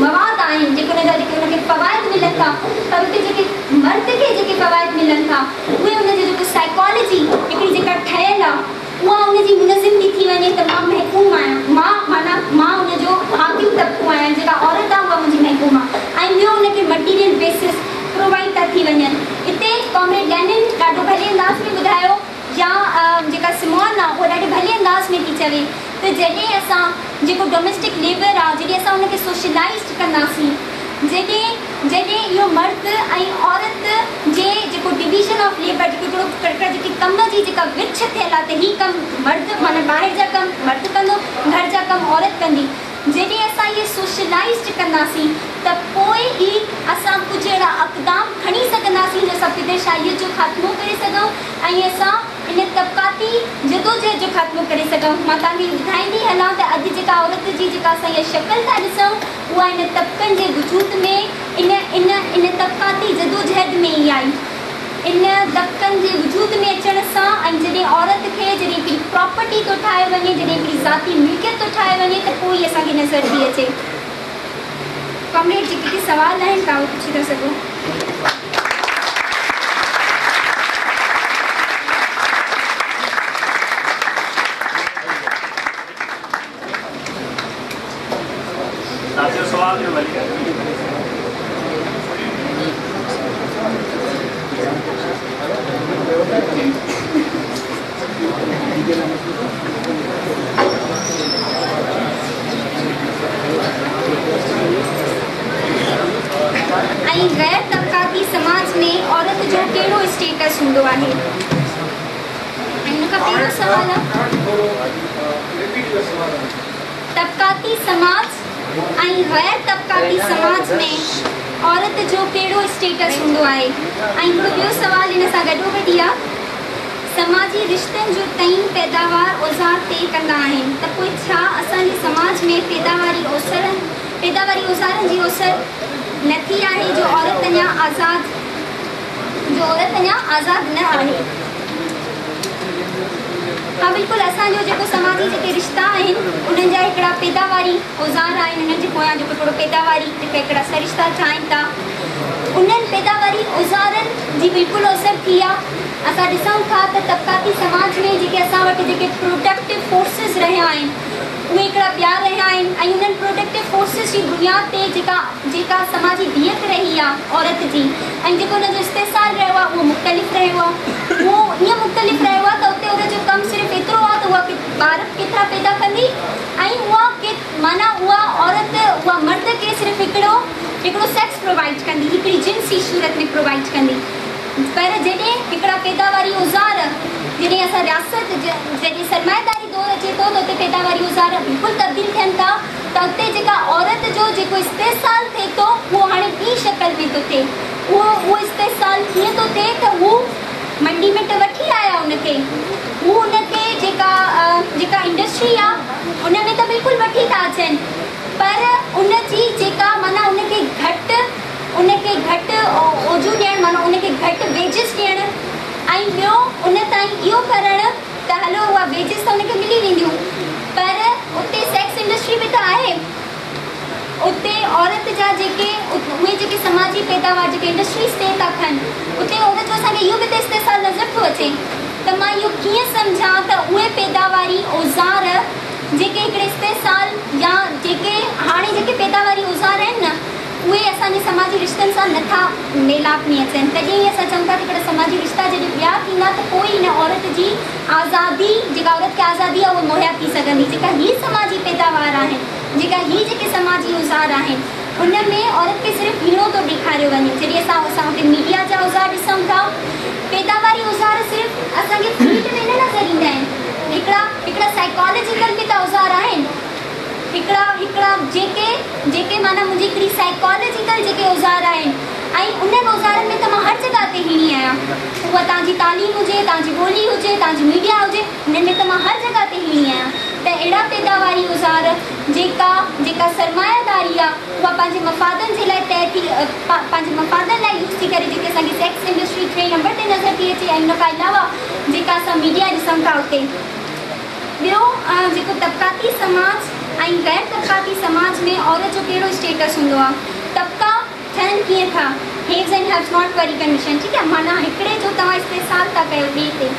مواد آهن جيڪي ان جا جيڪي ان کي فوائد ملن ٿا پر اتي جيڪي مرد کي جيڪي فوائد ملن ٿا اهي ان جي جيڪو سائيڪالاجي هڪڙي جيڪا ٺهيل آ اها ان جي منظم ٿي ٿي وڃي ته مان محڪوم آهيان مان معنيٰ مان ان جو حاڪم طبقو آهيان جيڪا عورت آ اها منهنجي محڪوم آ ۽ ٻيو ان کي مٽيريل بيسس پرووائيڊ ٿا ٿي وڃن اتي ڪامريڊ لينن ڏاڍو ڀلي انداز ۾ ٻڌايو يا جيڪا سمون آ اها ڏاڍي ڀلي انداز ۾ ٿي چوي ته جڏهن اسان جيڪو ڊوميسٽڪ ليبر آ جڏهن اسان ان کي سوشلائيزڊ ڪنداسين جڏهن جڏهن اهو مرد ۽ عورت جي جيڪو ڊويزن آف ليبر جيڪو هڪڙو ڪڙڪڙ جيڪي ڪم جي جيڪا ورڇ ٿيل آ ته هي ڪم مرد معنيٰ ٻاهر جا ڪم مرد ڪندو گهر جا ڪم عورت ڪندي جڏهن اسان اهي سوشلائيزڊ ڪنداسين ته پوء ئي اسان ڪجهه اهڙا اقدام کڻي سگهنداسين جو اسان پدرشاهيت جو خاتمو ڪري سگهون ۽ اسان ان طبقاتي جدوجهد جو خاتمو ڪري سگهون. مان توهان کي اهو ٻڌائيندي هلان ته اڄ جيڪا عورت جي جيڪا اسان اها شڪل ٿا ڏسون اها ان طبقن جي وجود ۾ ان ان ان طبقاتي جدوجهد ۾ ئي آئي. ان طبقن جي وجود ۾ اچڻ سان ۽ جڏهن عورت کي جڏهن هڪڙي پراپرٽي ٿو ٺاهيو وڃي، جڏهن هڪڙي ذاتي ملڪيت ٿو ٺاهيو وڃي ته پوء ئي اسان کي نظر ٿي اچي. ڪامريڊ جيڪي ڪي سوال آهن توهان اهي پڇي ٿا سگهو. ساٿيو سوال ڏيو ڀلي. ۽ غير طبقاتي سماج ۾ عورت جو ڪهڙو اسٽيٽس هوندو آهي؟ ۽ ان کان پهريون سوال آ. طبقاتي سماج ۽ غير طبقاتي سماج ۾ عورت جو ڪهڙو اسٽيٽس هوندو آهي؟ ۽ هڪڙو ٻيو سوال ان سان گڏوگڏ ئي آ. سماجي رشتن جو تعين پيداوار اوزار طئي ڪندا آهن ته پوء ڇا اسان جي سماج ۾ پيداواري اوسرن پيداواري اوزارن جي اوسر نه ٿي آهي جو عورت اڃا آزاد جو عورت اڃا آزاد نه آهي؟ ها بلڪل اسان جو جيڪو سماجي جيڪي رشتا آهن انهن جا هڪڙا پيداواري اوزار آهن انهن جي پويان جيڪو هڪڙو پيداواري جيڪا هڪڙا سرشتا ٺاهين ٿا انهن پيداواري اوزارن جي بلڪل اوسر ٿي آ اسان ڏسون ٿا ته طبقاتي سماج ۾ جيڪي اسان وٽ جيڪي پروڊڪٽو فورسز رهيا آهن اهي هڪڙا ٻيا رهيا آهن ۽ انهن پروڊڪٽو فورسز جي بنياد تي جيڪا جيڪا سماجي بيهڪ رهي آ عورت جي ۽ جيڪو ان جو استحصال رهيو آهي اهو مختلف رهيو آهي. اهو ائين مختلف رهيو آهي ته اتي ان جو ڪم صرف ايترو آهي ته اها ٻار ڪيترا پيدا ڪندي ۽ اها معنيٰ اها عورت اها مرد کي صرف هڪڙو هڪڙو سيڪس پرووائيڊ ڪندي هڪڙي جنسي صورت ۾ پرووائيڊ ڪندي پر جڏهن هڪڙا پيداواري اوزار جڏهن اسان رياست جڏهن سرمائيداري دور اچي ٿو ته اتي پيداواري اوزار بلڪل تبديل ٿين ٿا ته اتي جيڪا عورت جو جيڪو استحصال ٿئي ٿو اهو هاڻي ٻي شڪل ۾ ٿو ٿئي اهو اهو استحصال ڪيئن ٿو ٿئي ته هو منڊي ۾ ته وٺي آيا ان کي هو ان کي جيڪا جيڪا انڊسٽري آ ان ۾ ته بلڪل وٺي ٿا اچن پر ان جي جيڪا معنيٰ ان کي گهٽ ان کي گهٽ اوجون ڏيڻ معنيٰ ان کي گهٽ ويجز ڏيڻ ۽ ٻيو ان تائين اهو ڪرڻ ته هلو اها ويجز ته ان کي ملي وينديون پر اتي سيڪس انڊسٽري به ته آهي اتي عورت جا جيڪي اهي جيڪي سماجي پيداوار جيڪي انڊسٽريز تي ٿا ٿين اتي عورت جو اسان کي اهو به ته استحصال نظر ٿو اچي ته مان اهو ڪيئن سمجهان ته اهي پيداواري اوزار جيڪي هڪڙي استحصال يا جيڪي هاڻي جيڪي پيداواري اوزار آهن نه اهي اسان جي سماجي رشتن سان نه ٿا ميلاپ ۾ اچن تڏهن ئي اسان چئون ٿا ته هڪڙا سماجي رشتا جڏهن ٻيا ٿيندا ته پوء ئي هن عورت جي آزادي جيڪا عورت کي آزادي آهي اها مهيا ٿي سگهندي جيڪا هي سماجي پيداوار آهن جيڪا هي جيڪي سماجي اوزار آهن ان ۾ عورت کي صرف هيڻو ٿو ڏيکاريو وڃي جڏهن اسان اسان اتي ميڊيا جا اوزار ڏسون ٿا پيداواري اوزار صرف اسان کي فيلڊ ۾ نه نظر ايندا آهن هڪڙا هڪڙا سائيڪالاجيڪل به ته اوزار آهن هڪڙا هڪڙا جيڪي جيڪي معنيٰ منهنجي هڪڙي سائيڪالاجيڪل جيڪي اوزار آهن ۽ انهن اوزارن ۾ ته مان هر جڳهه تي هيڻي آهيان اها توهان جي تعليم هجي توهان جي ٻولي هجي توهان جي ميڊيا هجي انهن ۾ ته مان هر جڳهه تي هيڻي آهيان ته اهڙا پيداواري اوزار جيڪا جيڪا سرمايه داري آهي اها پنهنجي مفادن جي لاء طئي ٿي پنهنجي مفادن لاء يوز ٿي ڪري جيڪي اسان کي سيڪس انڊسٽري ٽئين نمبر تي نظر ٿي اچي ۽ ان کان علاوه جيڪا اسان ميڊيا ڏسون ٿا اتي ٻيو جيڪو طبقاتي سماج ۽ غير طبقاتي سماج ۾ عورت جو ڪهڙو اسٽيٽس هوندو آ؟ طبقا ٺهن ڪيئن ٿا؟ هيوز اينڊ هيوز not واري ڪنڊيشن ٺيڪ آ معنيٰ هڪڙي جو توهان استحصال ٿا ڪيو ٻئي تي.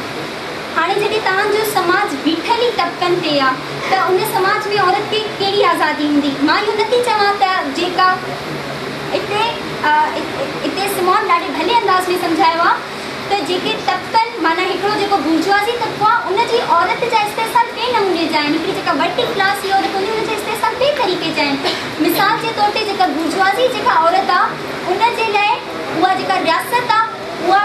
هاڻي جڏهن توهان جو سماج بيٺل ئي طبقن تي آ ته ان سماج ۾ عورت کي ڪهڙي آزادي هوندي؟ مان اهو نه ٿي چوان ته جيڪا اتي اتي سمون ڏاڍي ڀلي انداز ۾ سمجهايو آ ته جيڪي طبقن معنيٰ هڪڙو جيڪو بورجوازي طبقو آ ان جي عورت جا استحصال ٻئي نموني جا آهن هڪڙي جيڪا ورڪنگ ڪلاس جي عورت هوندي ان جا استحصال ٻئي طريقي جا آهن مثال جي طور تي جيڪا بورجوازي جيڪا عورت آ ان جي لاء اها جيڪا رياست آ اها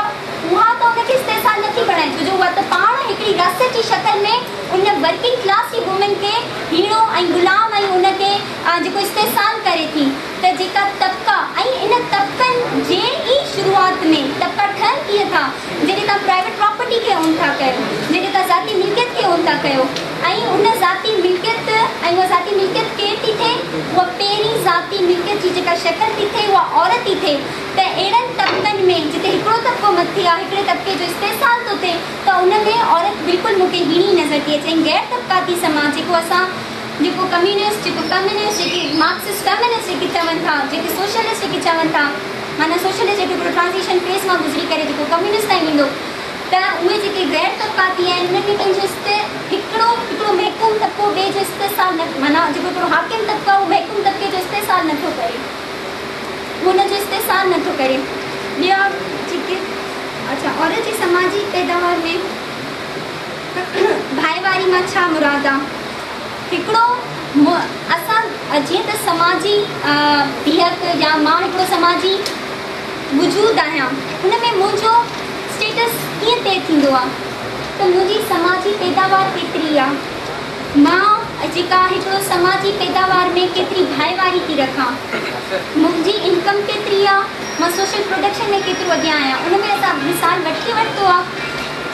اها ته ان کي استحصال نٿي بڻائي ڇو جو اها ته پاڻ هڪڙي رياست جي شڪل ۾ ان ورڪنگ ڪلاس جي وومين کي هيڻو ۽ غلام ۽ ان کي جيڪو استحصال ڪري ٿي ته جيڪا طبقا ۽ ان طبقن جي ئي شروعات ۾ طبقا ٺهن ڪيئن ٿا جڏهن توهان پرائيويٽ پراپرٽي کي اون ٿا ڪيو جڏهن توهان ذاتي ملڪيت کي اون ٿا ڪيو ۽ ان ذاتي ملڪيت ۽ اها ذاتي ملڪيت ڪير ٿي ٿئي اها پهرين ذاتي ملڪيت جي جيڪا شڪل ٿي ٿئي اها عورت ٿي ٿئي ته اهڙن طبقن ۾ جتي هڪڙو طبقو مٿي آهي هڪڙي طبقي جو استحصال ٿو ٿئي ته ان ۾ عورت بلڪل مون کي هيڻي نظر ٿي اچي ۽ غير طبقاتي سماج جيڪو اسان جيڪو ڪميونسٽ جيڪو فيمنسٽ جيڪي مارڪسسٽ فيمنسٽ جيڪي چون ٿا جيڪي سوشلسٽ جيڪي چون ٿا معنيٰ سوشلسٽ جيڪو هڪڙو ٽرانزيشن فيز مان گذري ڪري جيڪو ڪميونسٽ تائين ويندو ته اهي جيڪي غير طبقاتي آهن انهن ۾ پنهنجو است هڪڙو هڪڙو محڪوم طبقو ٻئي جو استحصال نه معنيٰ جيڪو هڪڙو حاڪم طبقو آهي اهو محڪوم طبقي جو استحصال نٿو ڪري هو ان جو استحصال نٿو ڪري. ٻيا جيڪي اڇا عورت جي سماجي پيداوار ۾ ڀائيواري مان ڇا مراد آ؟ هڪڙو اسان جيئن ته سماجي بيهڪ يا مان هڪڙو سماجي وجود آهيان ان ۾ منهنجو اسٽيٽس ڪيئن طئي ٿيندو آ ته منهنجي سماجي پيداوار ڪيتري آ؟ مان جيڪا هڪڙو سماجي پيداوار ۾ ڪيتري ڀائيواري ٿي رکان، منهنجي انڪم ڪيتري آ، مان سوشل پروڊڪشن ۾ ڪيترو اڳيان آهيان، ان ۾ اسان مثال وٺي ورتو آ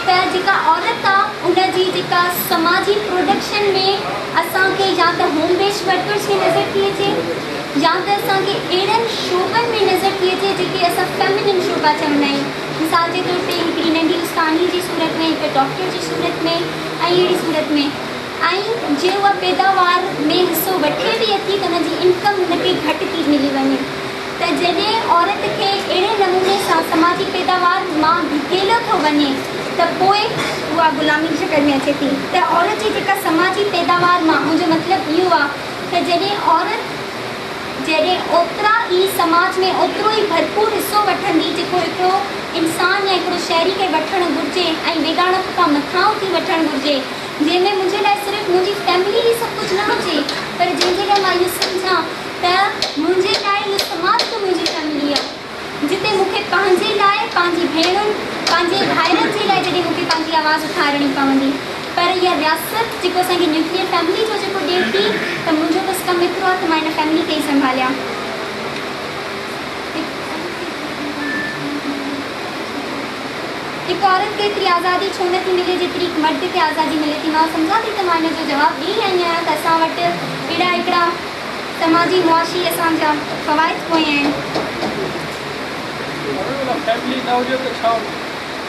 ته جيڪا عورت آ ان جي جيڪا سماجي پروڊڪشن ۾ اسان کي يا ته هوم بيسڊ ورڪرز ۾ نظر ٿي اچي يا ته اسان کي اهڙن شعبن ۾ نظر ٿي اچي جيڪي اسان فيمنن شعبا چوندا آهيون مثال جي طور تي هڪڙي ننڍي استاني جي صورت ۾ هڪ ڊاڪٽر جي صورت ۾ ۽ اهڙي صورت ۾ ۽ جي اها پيداوار ۾ حصو وٺي به اٿي ته ان جي انڪم ان کي گهٽ ٿي ملي وڃي ته جڏهن عورت کي اهڙي نموني سان سماجي پيداوار مان ڌڪيلو ٿو وڃي ته پوء اها غلامي جي شڪل ۾ اچي ٿي ته عورت جي جيڪا سماجي پيداوار مان منهنجو مطلب اهو آهي ته جڏهن عورت جڏهن اوترا ئي سماج ۾ اوترو ئي ڀرپور حصو وٺندي جيڪو هڪڙو انسان يا هڪڙو شهري کي وٺڻ گهرجي ۽ ويڳاڻپ کان مٿانهون ٿي وٺڻ گهرجي جنهن ۾ منهنجي لاء صرف منهنجي فيملي ئي سڀ ڪجهه نه هجي پر جنهن جي لاء مان اهو سمجهان ته منهنجي لاء اهو سماج به منهنجي فيملي آهي جتي مون کي پنهنجي لاء پنهنجي ڀيڻن پنهنجي ڀائرن جي لاء جڏهن مون کي پنهنجي آواز اٿارڻي پوندي پر اها رياست جيڪو اسان کي نيوڪليئر فيملي جو جيڪو ڏئي ٿي ته منهنجو بس ڪم ايترو آهي ته مان ان فيملي کي ئي سنڀاليان. هڪ عورت کي ايتري آزادي ڇو نه ٿي ملي جيتري هڪ مرد کي آزادي ملي ٿي؟ مان سمجهان ٿي ته مان ان جو جواب ڏئي آئي آهيان ته اسان وٽ اهڙا هڪڙا سماجي معاشي اسان جا فوائد ڪونهن. فيملي نه هجي ته ڇا هجي؟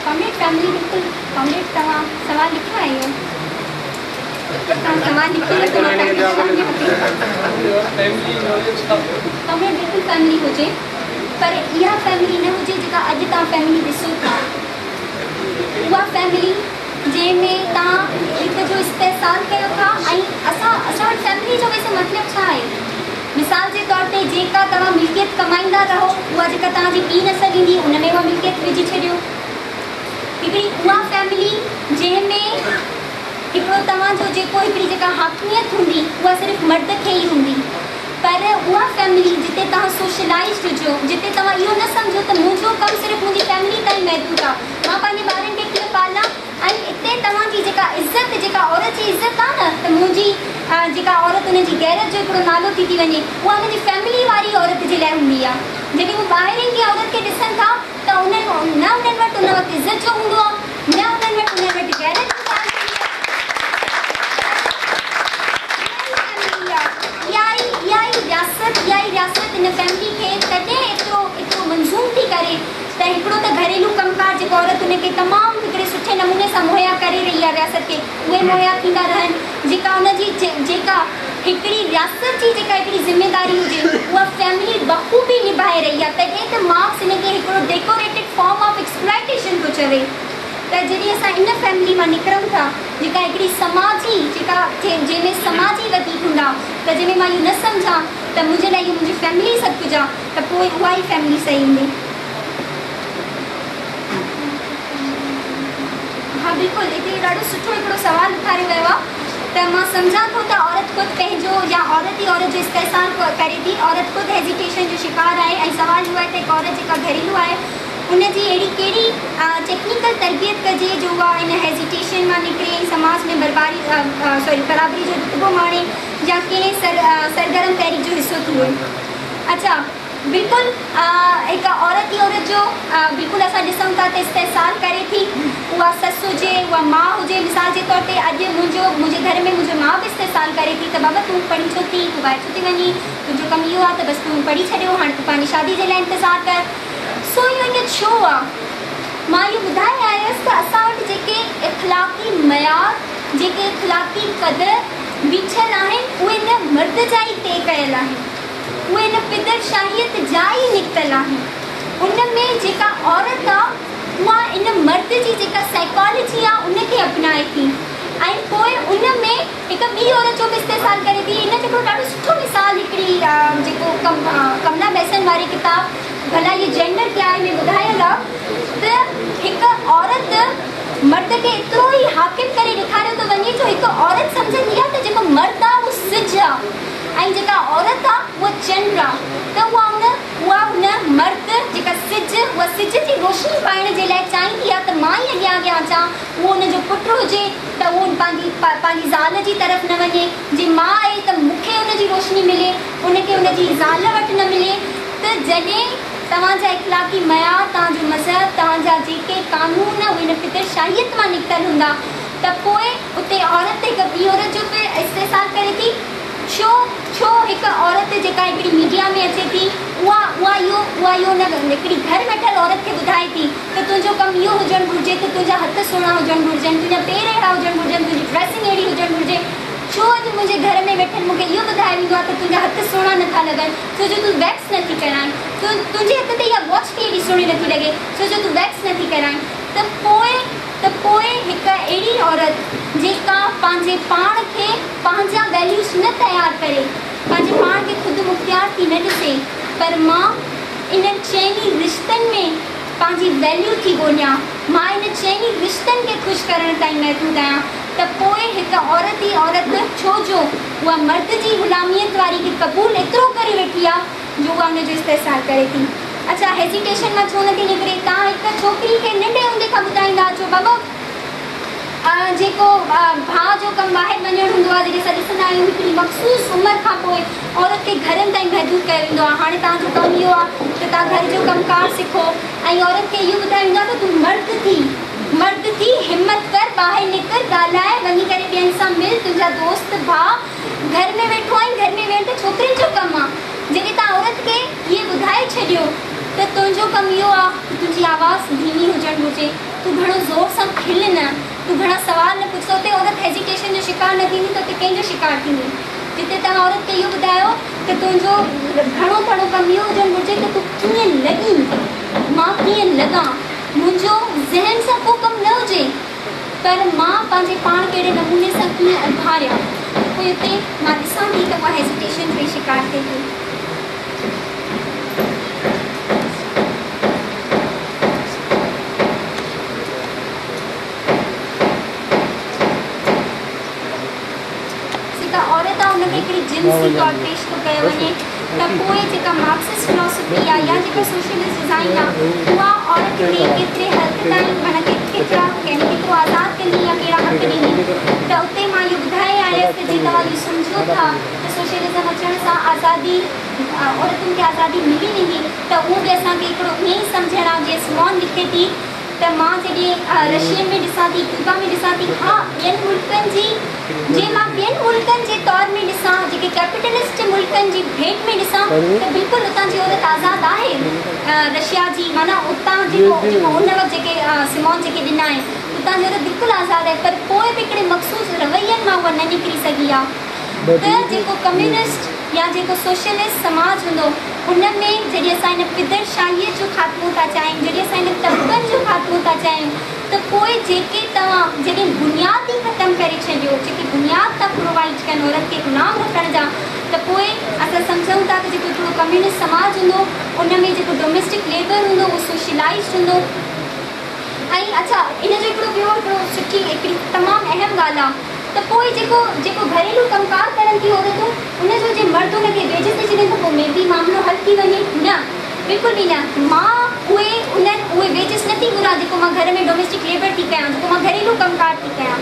ڪامريڊ فيملي بلڪل ڪامريڊ توهان سوال لکيو آهي اهو توهان سوال لکي ورتو مان توهان کي جواب ڏيان ٿي. ڪامريڊ بلڪل فيملي هجي پر اها فيملي نه هجي جيڪا اڄ توهان فيملي ڏسو ٿا اها فيملي جنهن ۾ توهان هڪ جو استحصال ڪيو ٿا ۽ اسان اسان وٽ فيملي جو ويسي مطلب ڇا آهي مثال جي طور تي جيڪا توهان ملڪيت ڪمائيندا رهو، اها جيڪا توهان جي ٻي نسل ايندي ان ۾ اها ملڪيت وجهي ڇڏيو. هڪڙي اها فيملي جنهن ۾ هڪڙو توهان جو جيڪو هڪڙي جيڪا حاڪميت هوندي اها صرف مرد کي ئي هوندي پر اها فيملي جتي توهان سوشلائيزڊ هجو، جتي توهان اهو نه سمجهو ته منهنجو ڪم صرف منهنجي فيملي تائين محدود آهي، مان پنهنجي ٻارن کي ڪيئن پالان، ۽ اتي توهان جي جيڪا عزت جيڪا عورت جي عزت آ نه ته منهنجي جيڪا عورت ان جي غيرت جو هڪڙو نالو ٿي ٿي وڃي اها ان جي فيملي واري عورت جي لاء هوندي آ جڏهن هو ٻاهرين ڪنهن عورت کي ڏسن ٿا ته انهن نه انهن وٽ ان وقت عزت جو هوندو آ نه انهن وٽ انهن وٽ غيرت جي ڳالهه هوندي آ. اها ئي اها ئي رياست اها ئي رياست ان فيملي کي تڏهن ايترو ايترو منظوم ٿي ڪري ته هڪڙو ته گهريلو ڪم ڪار جيڪو عورت ان کي تمام هڪڙي سٺي نموني سان مهيا ڪري رهي آهي رياست کي اهي مهيا ٿيندا رهن جيڪا ان جي جيڪا هڪڙي رياست جي جيڪا هڪڙي ذميداري هجي اها فيملي بخوبي نڀائي رهي آهي تڏهن ته مارڪس ان کي هڪڙو ڊيڪوريٽيڊ فارم آف ايڪسپلائيٽيشن ٿو چوي ته جڏهن اسان ان فيملي مان نڪرون ٿا جيڪا هڪڙي سماجي جيڪا جنهن ۾ سماجي وڌيڪ هوندا ته جنهن ۾ مان اهو نه سمجهان ته منهنجي لاء اهو منهنجي فيملي سڀ ڪجهه آهي ته پوء اها ئي فيملي صحيح هوندي. ها بلڪل هتي ڏاڍو سٺو هڪڙو سوال اٿاريو ويو آهي ته مان سمجهان ٿو ته عورت خود پنهنجو يا عورت ئي عورت جو استحصال ڪري ٿي عورت خود هيزيٽيشن جو شڪار آهي ۽ سوال اهو آهي ته هڪ عورت جيڪا گهريلو آهي ان جي اهڙي ڪهڙي ٽيڪنيڪل تربيت ڪجي جو اها ان هيزيٽيشن مان نڪري ۽ سماج ۾ برباري سوري برابري جو رتبو ماڻي يا ڪنهن سر سرگرم تحريڪ جو حصو ٿئي. اڇا بلڪل هڪ عورت ئي عورت جو بلڪل اسان ڏسون ٿا ته استحصال ڪري ٿي اها سس هجي اها ماء هجي مثال جي طور تي اڄ منهنجو منهنجي گهر ۾ منهنجي ماء به استحصال ڪري ٿي ته بابا تون پڙهين ڇو ٿي تون ٻاهر ڇو ٿي وڃين تنهنجو ڪم اهو آهي ته بس تون پڙهي ڇڏيو هاڻي تون پنهنجي شادي جي لاء انتظار ڪر سو اهو ائين ڇو آ؟ مان اهو ٻڌائي آيس ته اسان وٽ جيڪي اخلاقي معيار، جيڪي اخلاقي قدر بيٺل آهن، اهي ان مرد جا ئي طئي ڪيل آهن. اهي ان پدر شاهيت جا ئي نڪتل آهن. ان ۾ جيڪا عورت آ، اها ان مرد جي جيڪا سائيڪالاجي آ، ان کي اپنائي ٿي ۽ پوء ان ۾ هڪ ٻي عورت جو به استحصال ڪري ٿي. ان جو هڪڙو ڏاڍو سٺو مثال هڪڙي جيڪو ڪملا بيسن واري ڪتاب ڀلا يي جينڊر ڪيا هي ۾ ٻڌايل آ ته هڪ عورت مرد کي ايترو ئي حاڪم ڪري ڏيکاريو ٿو وڃي جو هڪ عورت سمجهندي آ ته جيڪو مرد آ اهو سج آ ۽ جيڪا عورت آ اها چنڊ آ ته اها ان اها ان مرد جيڪا سج اها سج جي روشني پائڻ جي لاء چاهيندي آ ته مان ئي اڳيان اڳيان اچان اهو ان جو پٽ هجي ته اهو پنهنجي پنهنجي زال جي طرف نه وڃي جي ماء آهي ته مون کي ان جي روشني ملي ان کي ان جي زال وٽ نه ملي ته جڏهن توهان جا اخلاقي معيار، توهان جو مذهب، توهان جا جيڪي قانون اهي ان فطر شاهيت مان نڪتل هوندا ته پوء اتي عورت هڪ ٻي عورت جو به استحصال ڪري ٿي. ڇو ڇو هڪ عورت جيڪا هڪڙي ميڊيا ۾ اچي ٿي اها اها اهو اها اهو نه هڪڙي گهر ويٺل عورت کي ٻڌائي ٿي ته تنهنجو ڪم اهو هجڻ گهرجي ته تنهنجا هٿ سهڻا هجڻ گهرجن، تنهنجا پير اهڙا هجڻ گهرجن، تنهنجي ڊريسنگ اهڙي هجڻ گهرجي. ڇو اڄ منهنجي گهر ۾ ويٺل مون کي اهو ٻڌايو ويندو آهي ته تنهنجا هٿ سهڻا نه ٿا لڳن ڇو جو تون ويڪس نه ٿي ڪرائين، تنهنجي هٿ تي اها واچ به ايڏي سهڻي نه ٿي لڳي ڇو جو تون ويڪس نه ٿي ڪرائين ته پوء ته پوء هڪ اهڙي عورت جيڪا پنهنجي پاڻ کي پنهنجا ويليوز نه تيار ڪري پنهنجي پاڻ کي خود مختيار ٿي نه ڏسي پر مان انهن چئني رشتن ۾ پنهنجي ويليو ٿي ڳوليان مان انهن چئني رشتن کي خوش ڪرڻ تائين محدود آهيان ته پوء هڪ عورت ئي عورت ڇو جو اها مرد جي غلاميت واري کي قبول ايترو ڪري ويٺي آ جو اها ان جو استحصال ڪري ٿي. اڇا هيزيٽيشن مان ڇو نٿي نڪري؟ توهان هڪ ڇوڪري کي ننڍي هوندي کان ٻڌائيندا اچو بابا جيڪو ڀاء جو ڪم ٻاهر وڃڻ هوندو آ جڏهن اسان ڏسندا آهيون هڪڙي مخصوص عمر کان پوء عورت کي گهرن تائين محدود ڪيو ويندو آ هاڻي توهان جو ڪم اهو آ ته توهان گهر جو ڪم ڪار سکو ۽ عورت کي اهو ٻڌايو ويندو آ ته تون مرد ٿي مرد ٿي همت ڪر ٻاهر نڪر ڳالهاء وڃي ڪري ٻين سان مل تنهنجا دوست ڀاء گهر ۾ ويٺو آهين گهر ۾ ويهڻ ته ڇوڪرين جو ڪم آ جڏهن توهان عورت کي اهي ٻڌائي ڇڏيو ته تنهنجو ڪم اهو آ ته تنهنجي آواز ڌيمي هجڻ گهرجي تون گهڻو زور سان کل نه تون گهڻا سوال نه پڇ ته اتي عورت هيزيٽيشن جو شڪار نه ٿيندي ته اتي ڪنهن جو شڪار ٿيندي جتي توهان عورت کي اهو ٻڌايو ته تنهنجو گهڻو تڻو ڪم اهو هجڻ گهرجي ته تون ڪيئن لڳين مان ڪيئن لڳان منهنجو ذهن سان ڪو ڪم نه هجي پر مان پنهنجي پاڻ کي اهڙي نموني سان ڪيئن اڀاريان ته پوء اتي مان ڏسان ٿي ته اها هيزيٽيشن جو ئي شڪار ٿئي ٿي. جيڪا عورت آهي ان کي هڪڙي جنسي طور پيش ٿو ڪيو وڃي ته پوء جيڪا مارڪسسٽ فلاسفي آهي يا جيڪا سوشلسٽ ڊزائين آهي اها عورت کي ڪيتري حد تائين معنيٰ ڪيترا يعني ڪيترو آزاد ڪندي يا ڪهڙا حق ڏيندي ته اتي مان اهو ٻڌائي آيس ته جي توهان اهو سمجهو ٿا ته سوشلزم اچڻ سان آزادي عورتن کي آزادي ملي ويندي ته اهو به اسان کي هڪڙو ائين ئي سمجهڻ آهي جيئن سمون لکي ٿي ته مان جڏهن رشين ۾ ڏسان ٿي، ڪيوبا ۾ ڏسان ٿي، ها ٻين ملڪن جي جي مان ٻين ملڪن جي طور ۾ ڏسان جيڪي ڪيپيٽلسٽ ملڪن جي ڀيٽ ۾ ڏسان ته بلڪل اتان جي عورت آزاد آهي رشيا جي معنيٰ اتان جيڪو جيڪو ان وقت جيڪي سمون جيڪي ڏنا آهن اتان جي عورت بلڪل آزاد آهي پر پوء به هڪڙي مخصوص روين مان اها نه نڪري سگهي آهي. ته جيڪو ڪميونسٽ يا جيڪو سوشلسٽ سماج هوندو ان ۾ جڏهن اسان ان پدر شاهيء جو خاتمو ٿا چاهيون، جڏهن اسان ان طبقن جو خاتمو ٿا چاهيون ته پوء جيڪي توهان جڏهن بنياد ئي ختم ڪري ڇڏيو، جيڪي بنياد ٿا پرووائيڊ ڪن عورت کي غلام رکڻ جا ته پوء اسان سمجهون ٿا ته جيڪو هڪڙو ڪميونسٽ سماج هوندو ان ۾ جيڪو ڊوميسٽڪ ليبر هوندو اهو سوشلائيزڊ هوندو. ۽ اڇا ان جو هڪڙو ٻيو هڪڙو سٺي هڪڙي تمام اهم ڳالهه آ ته پوء جيڪو جيڪو گهريلو ڪم ڪار ڪرن ٿيون عورتون ان جو جي مرد ان کي ويجز ڏئي ڇڏين ته پوء مي بي معاملو حل ٿي وڃي نه بلڪل به نه مان اهي انهن اهي ويجز نه ٿي گهران جيڪو مان گهر ۾ ڊوميسٽڪ ليبر ٿي ڪيان جيڪو مان گهريلو ڪم ڪار ٿي ڪيان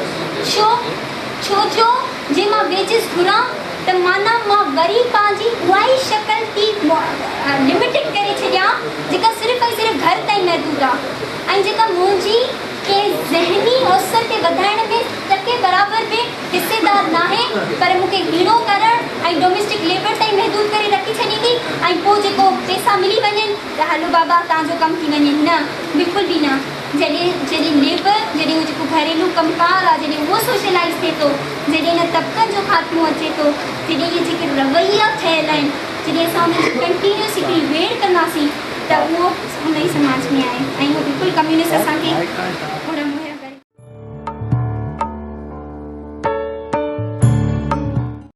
ڇو ڇو جو جي مان ويجز گهران ته معنيٰ مان وري پنهنجي اها ئي شڪل ٿي لميٽيڊ ڪري ڇڏيان جيڪا صرف ۽ صرف گهر تائين محدود آ ۽ جيڪا منهنجي ڪنهن ذهني اوسر کي وڌائڻ ۾ ٽڪي برابر به حصيدار ناهي پر مون کي هيڻو ڪرڻ ۽ ڊوميسٽڪ ليبر تائين محدود ڪري رکي ڇڏيندي ۽ پوء جيڪو پيسا ملي وڃن ته هلو بابا توهان جو ڪم ٿي وڃي نه بلڪل به نه. جڏهن جڏهن ليبر جڏهن اهو جيڪو گهريلو ڪم ڪار آهي جڏهن اهو سوشلائيز ٿئي ٿو جڏهن ان طبقن جو خاتمو اچي ٿو جڏهن اهي جيڪي رويا ٺهيل آهن جڏهن اسان انهن جي ڪنٽينيوس هڪڙي ويڙهه ڪنداسين ته اهو ان ئي سماج ۾ آهي ۽ اهو بلڪل ڪميونسٽ اسان کي.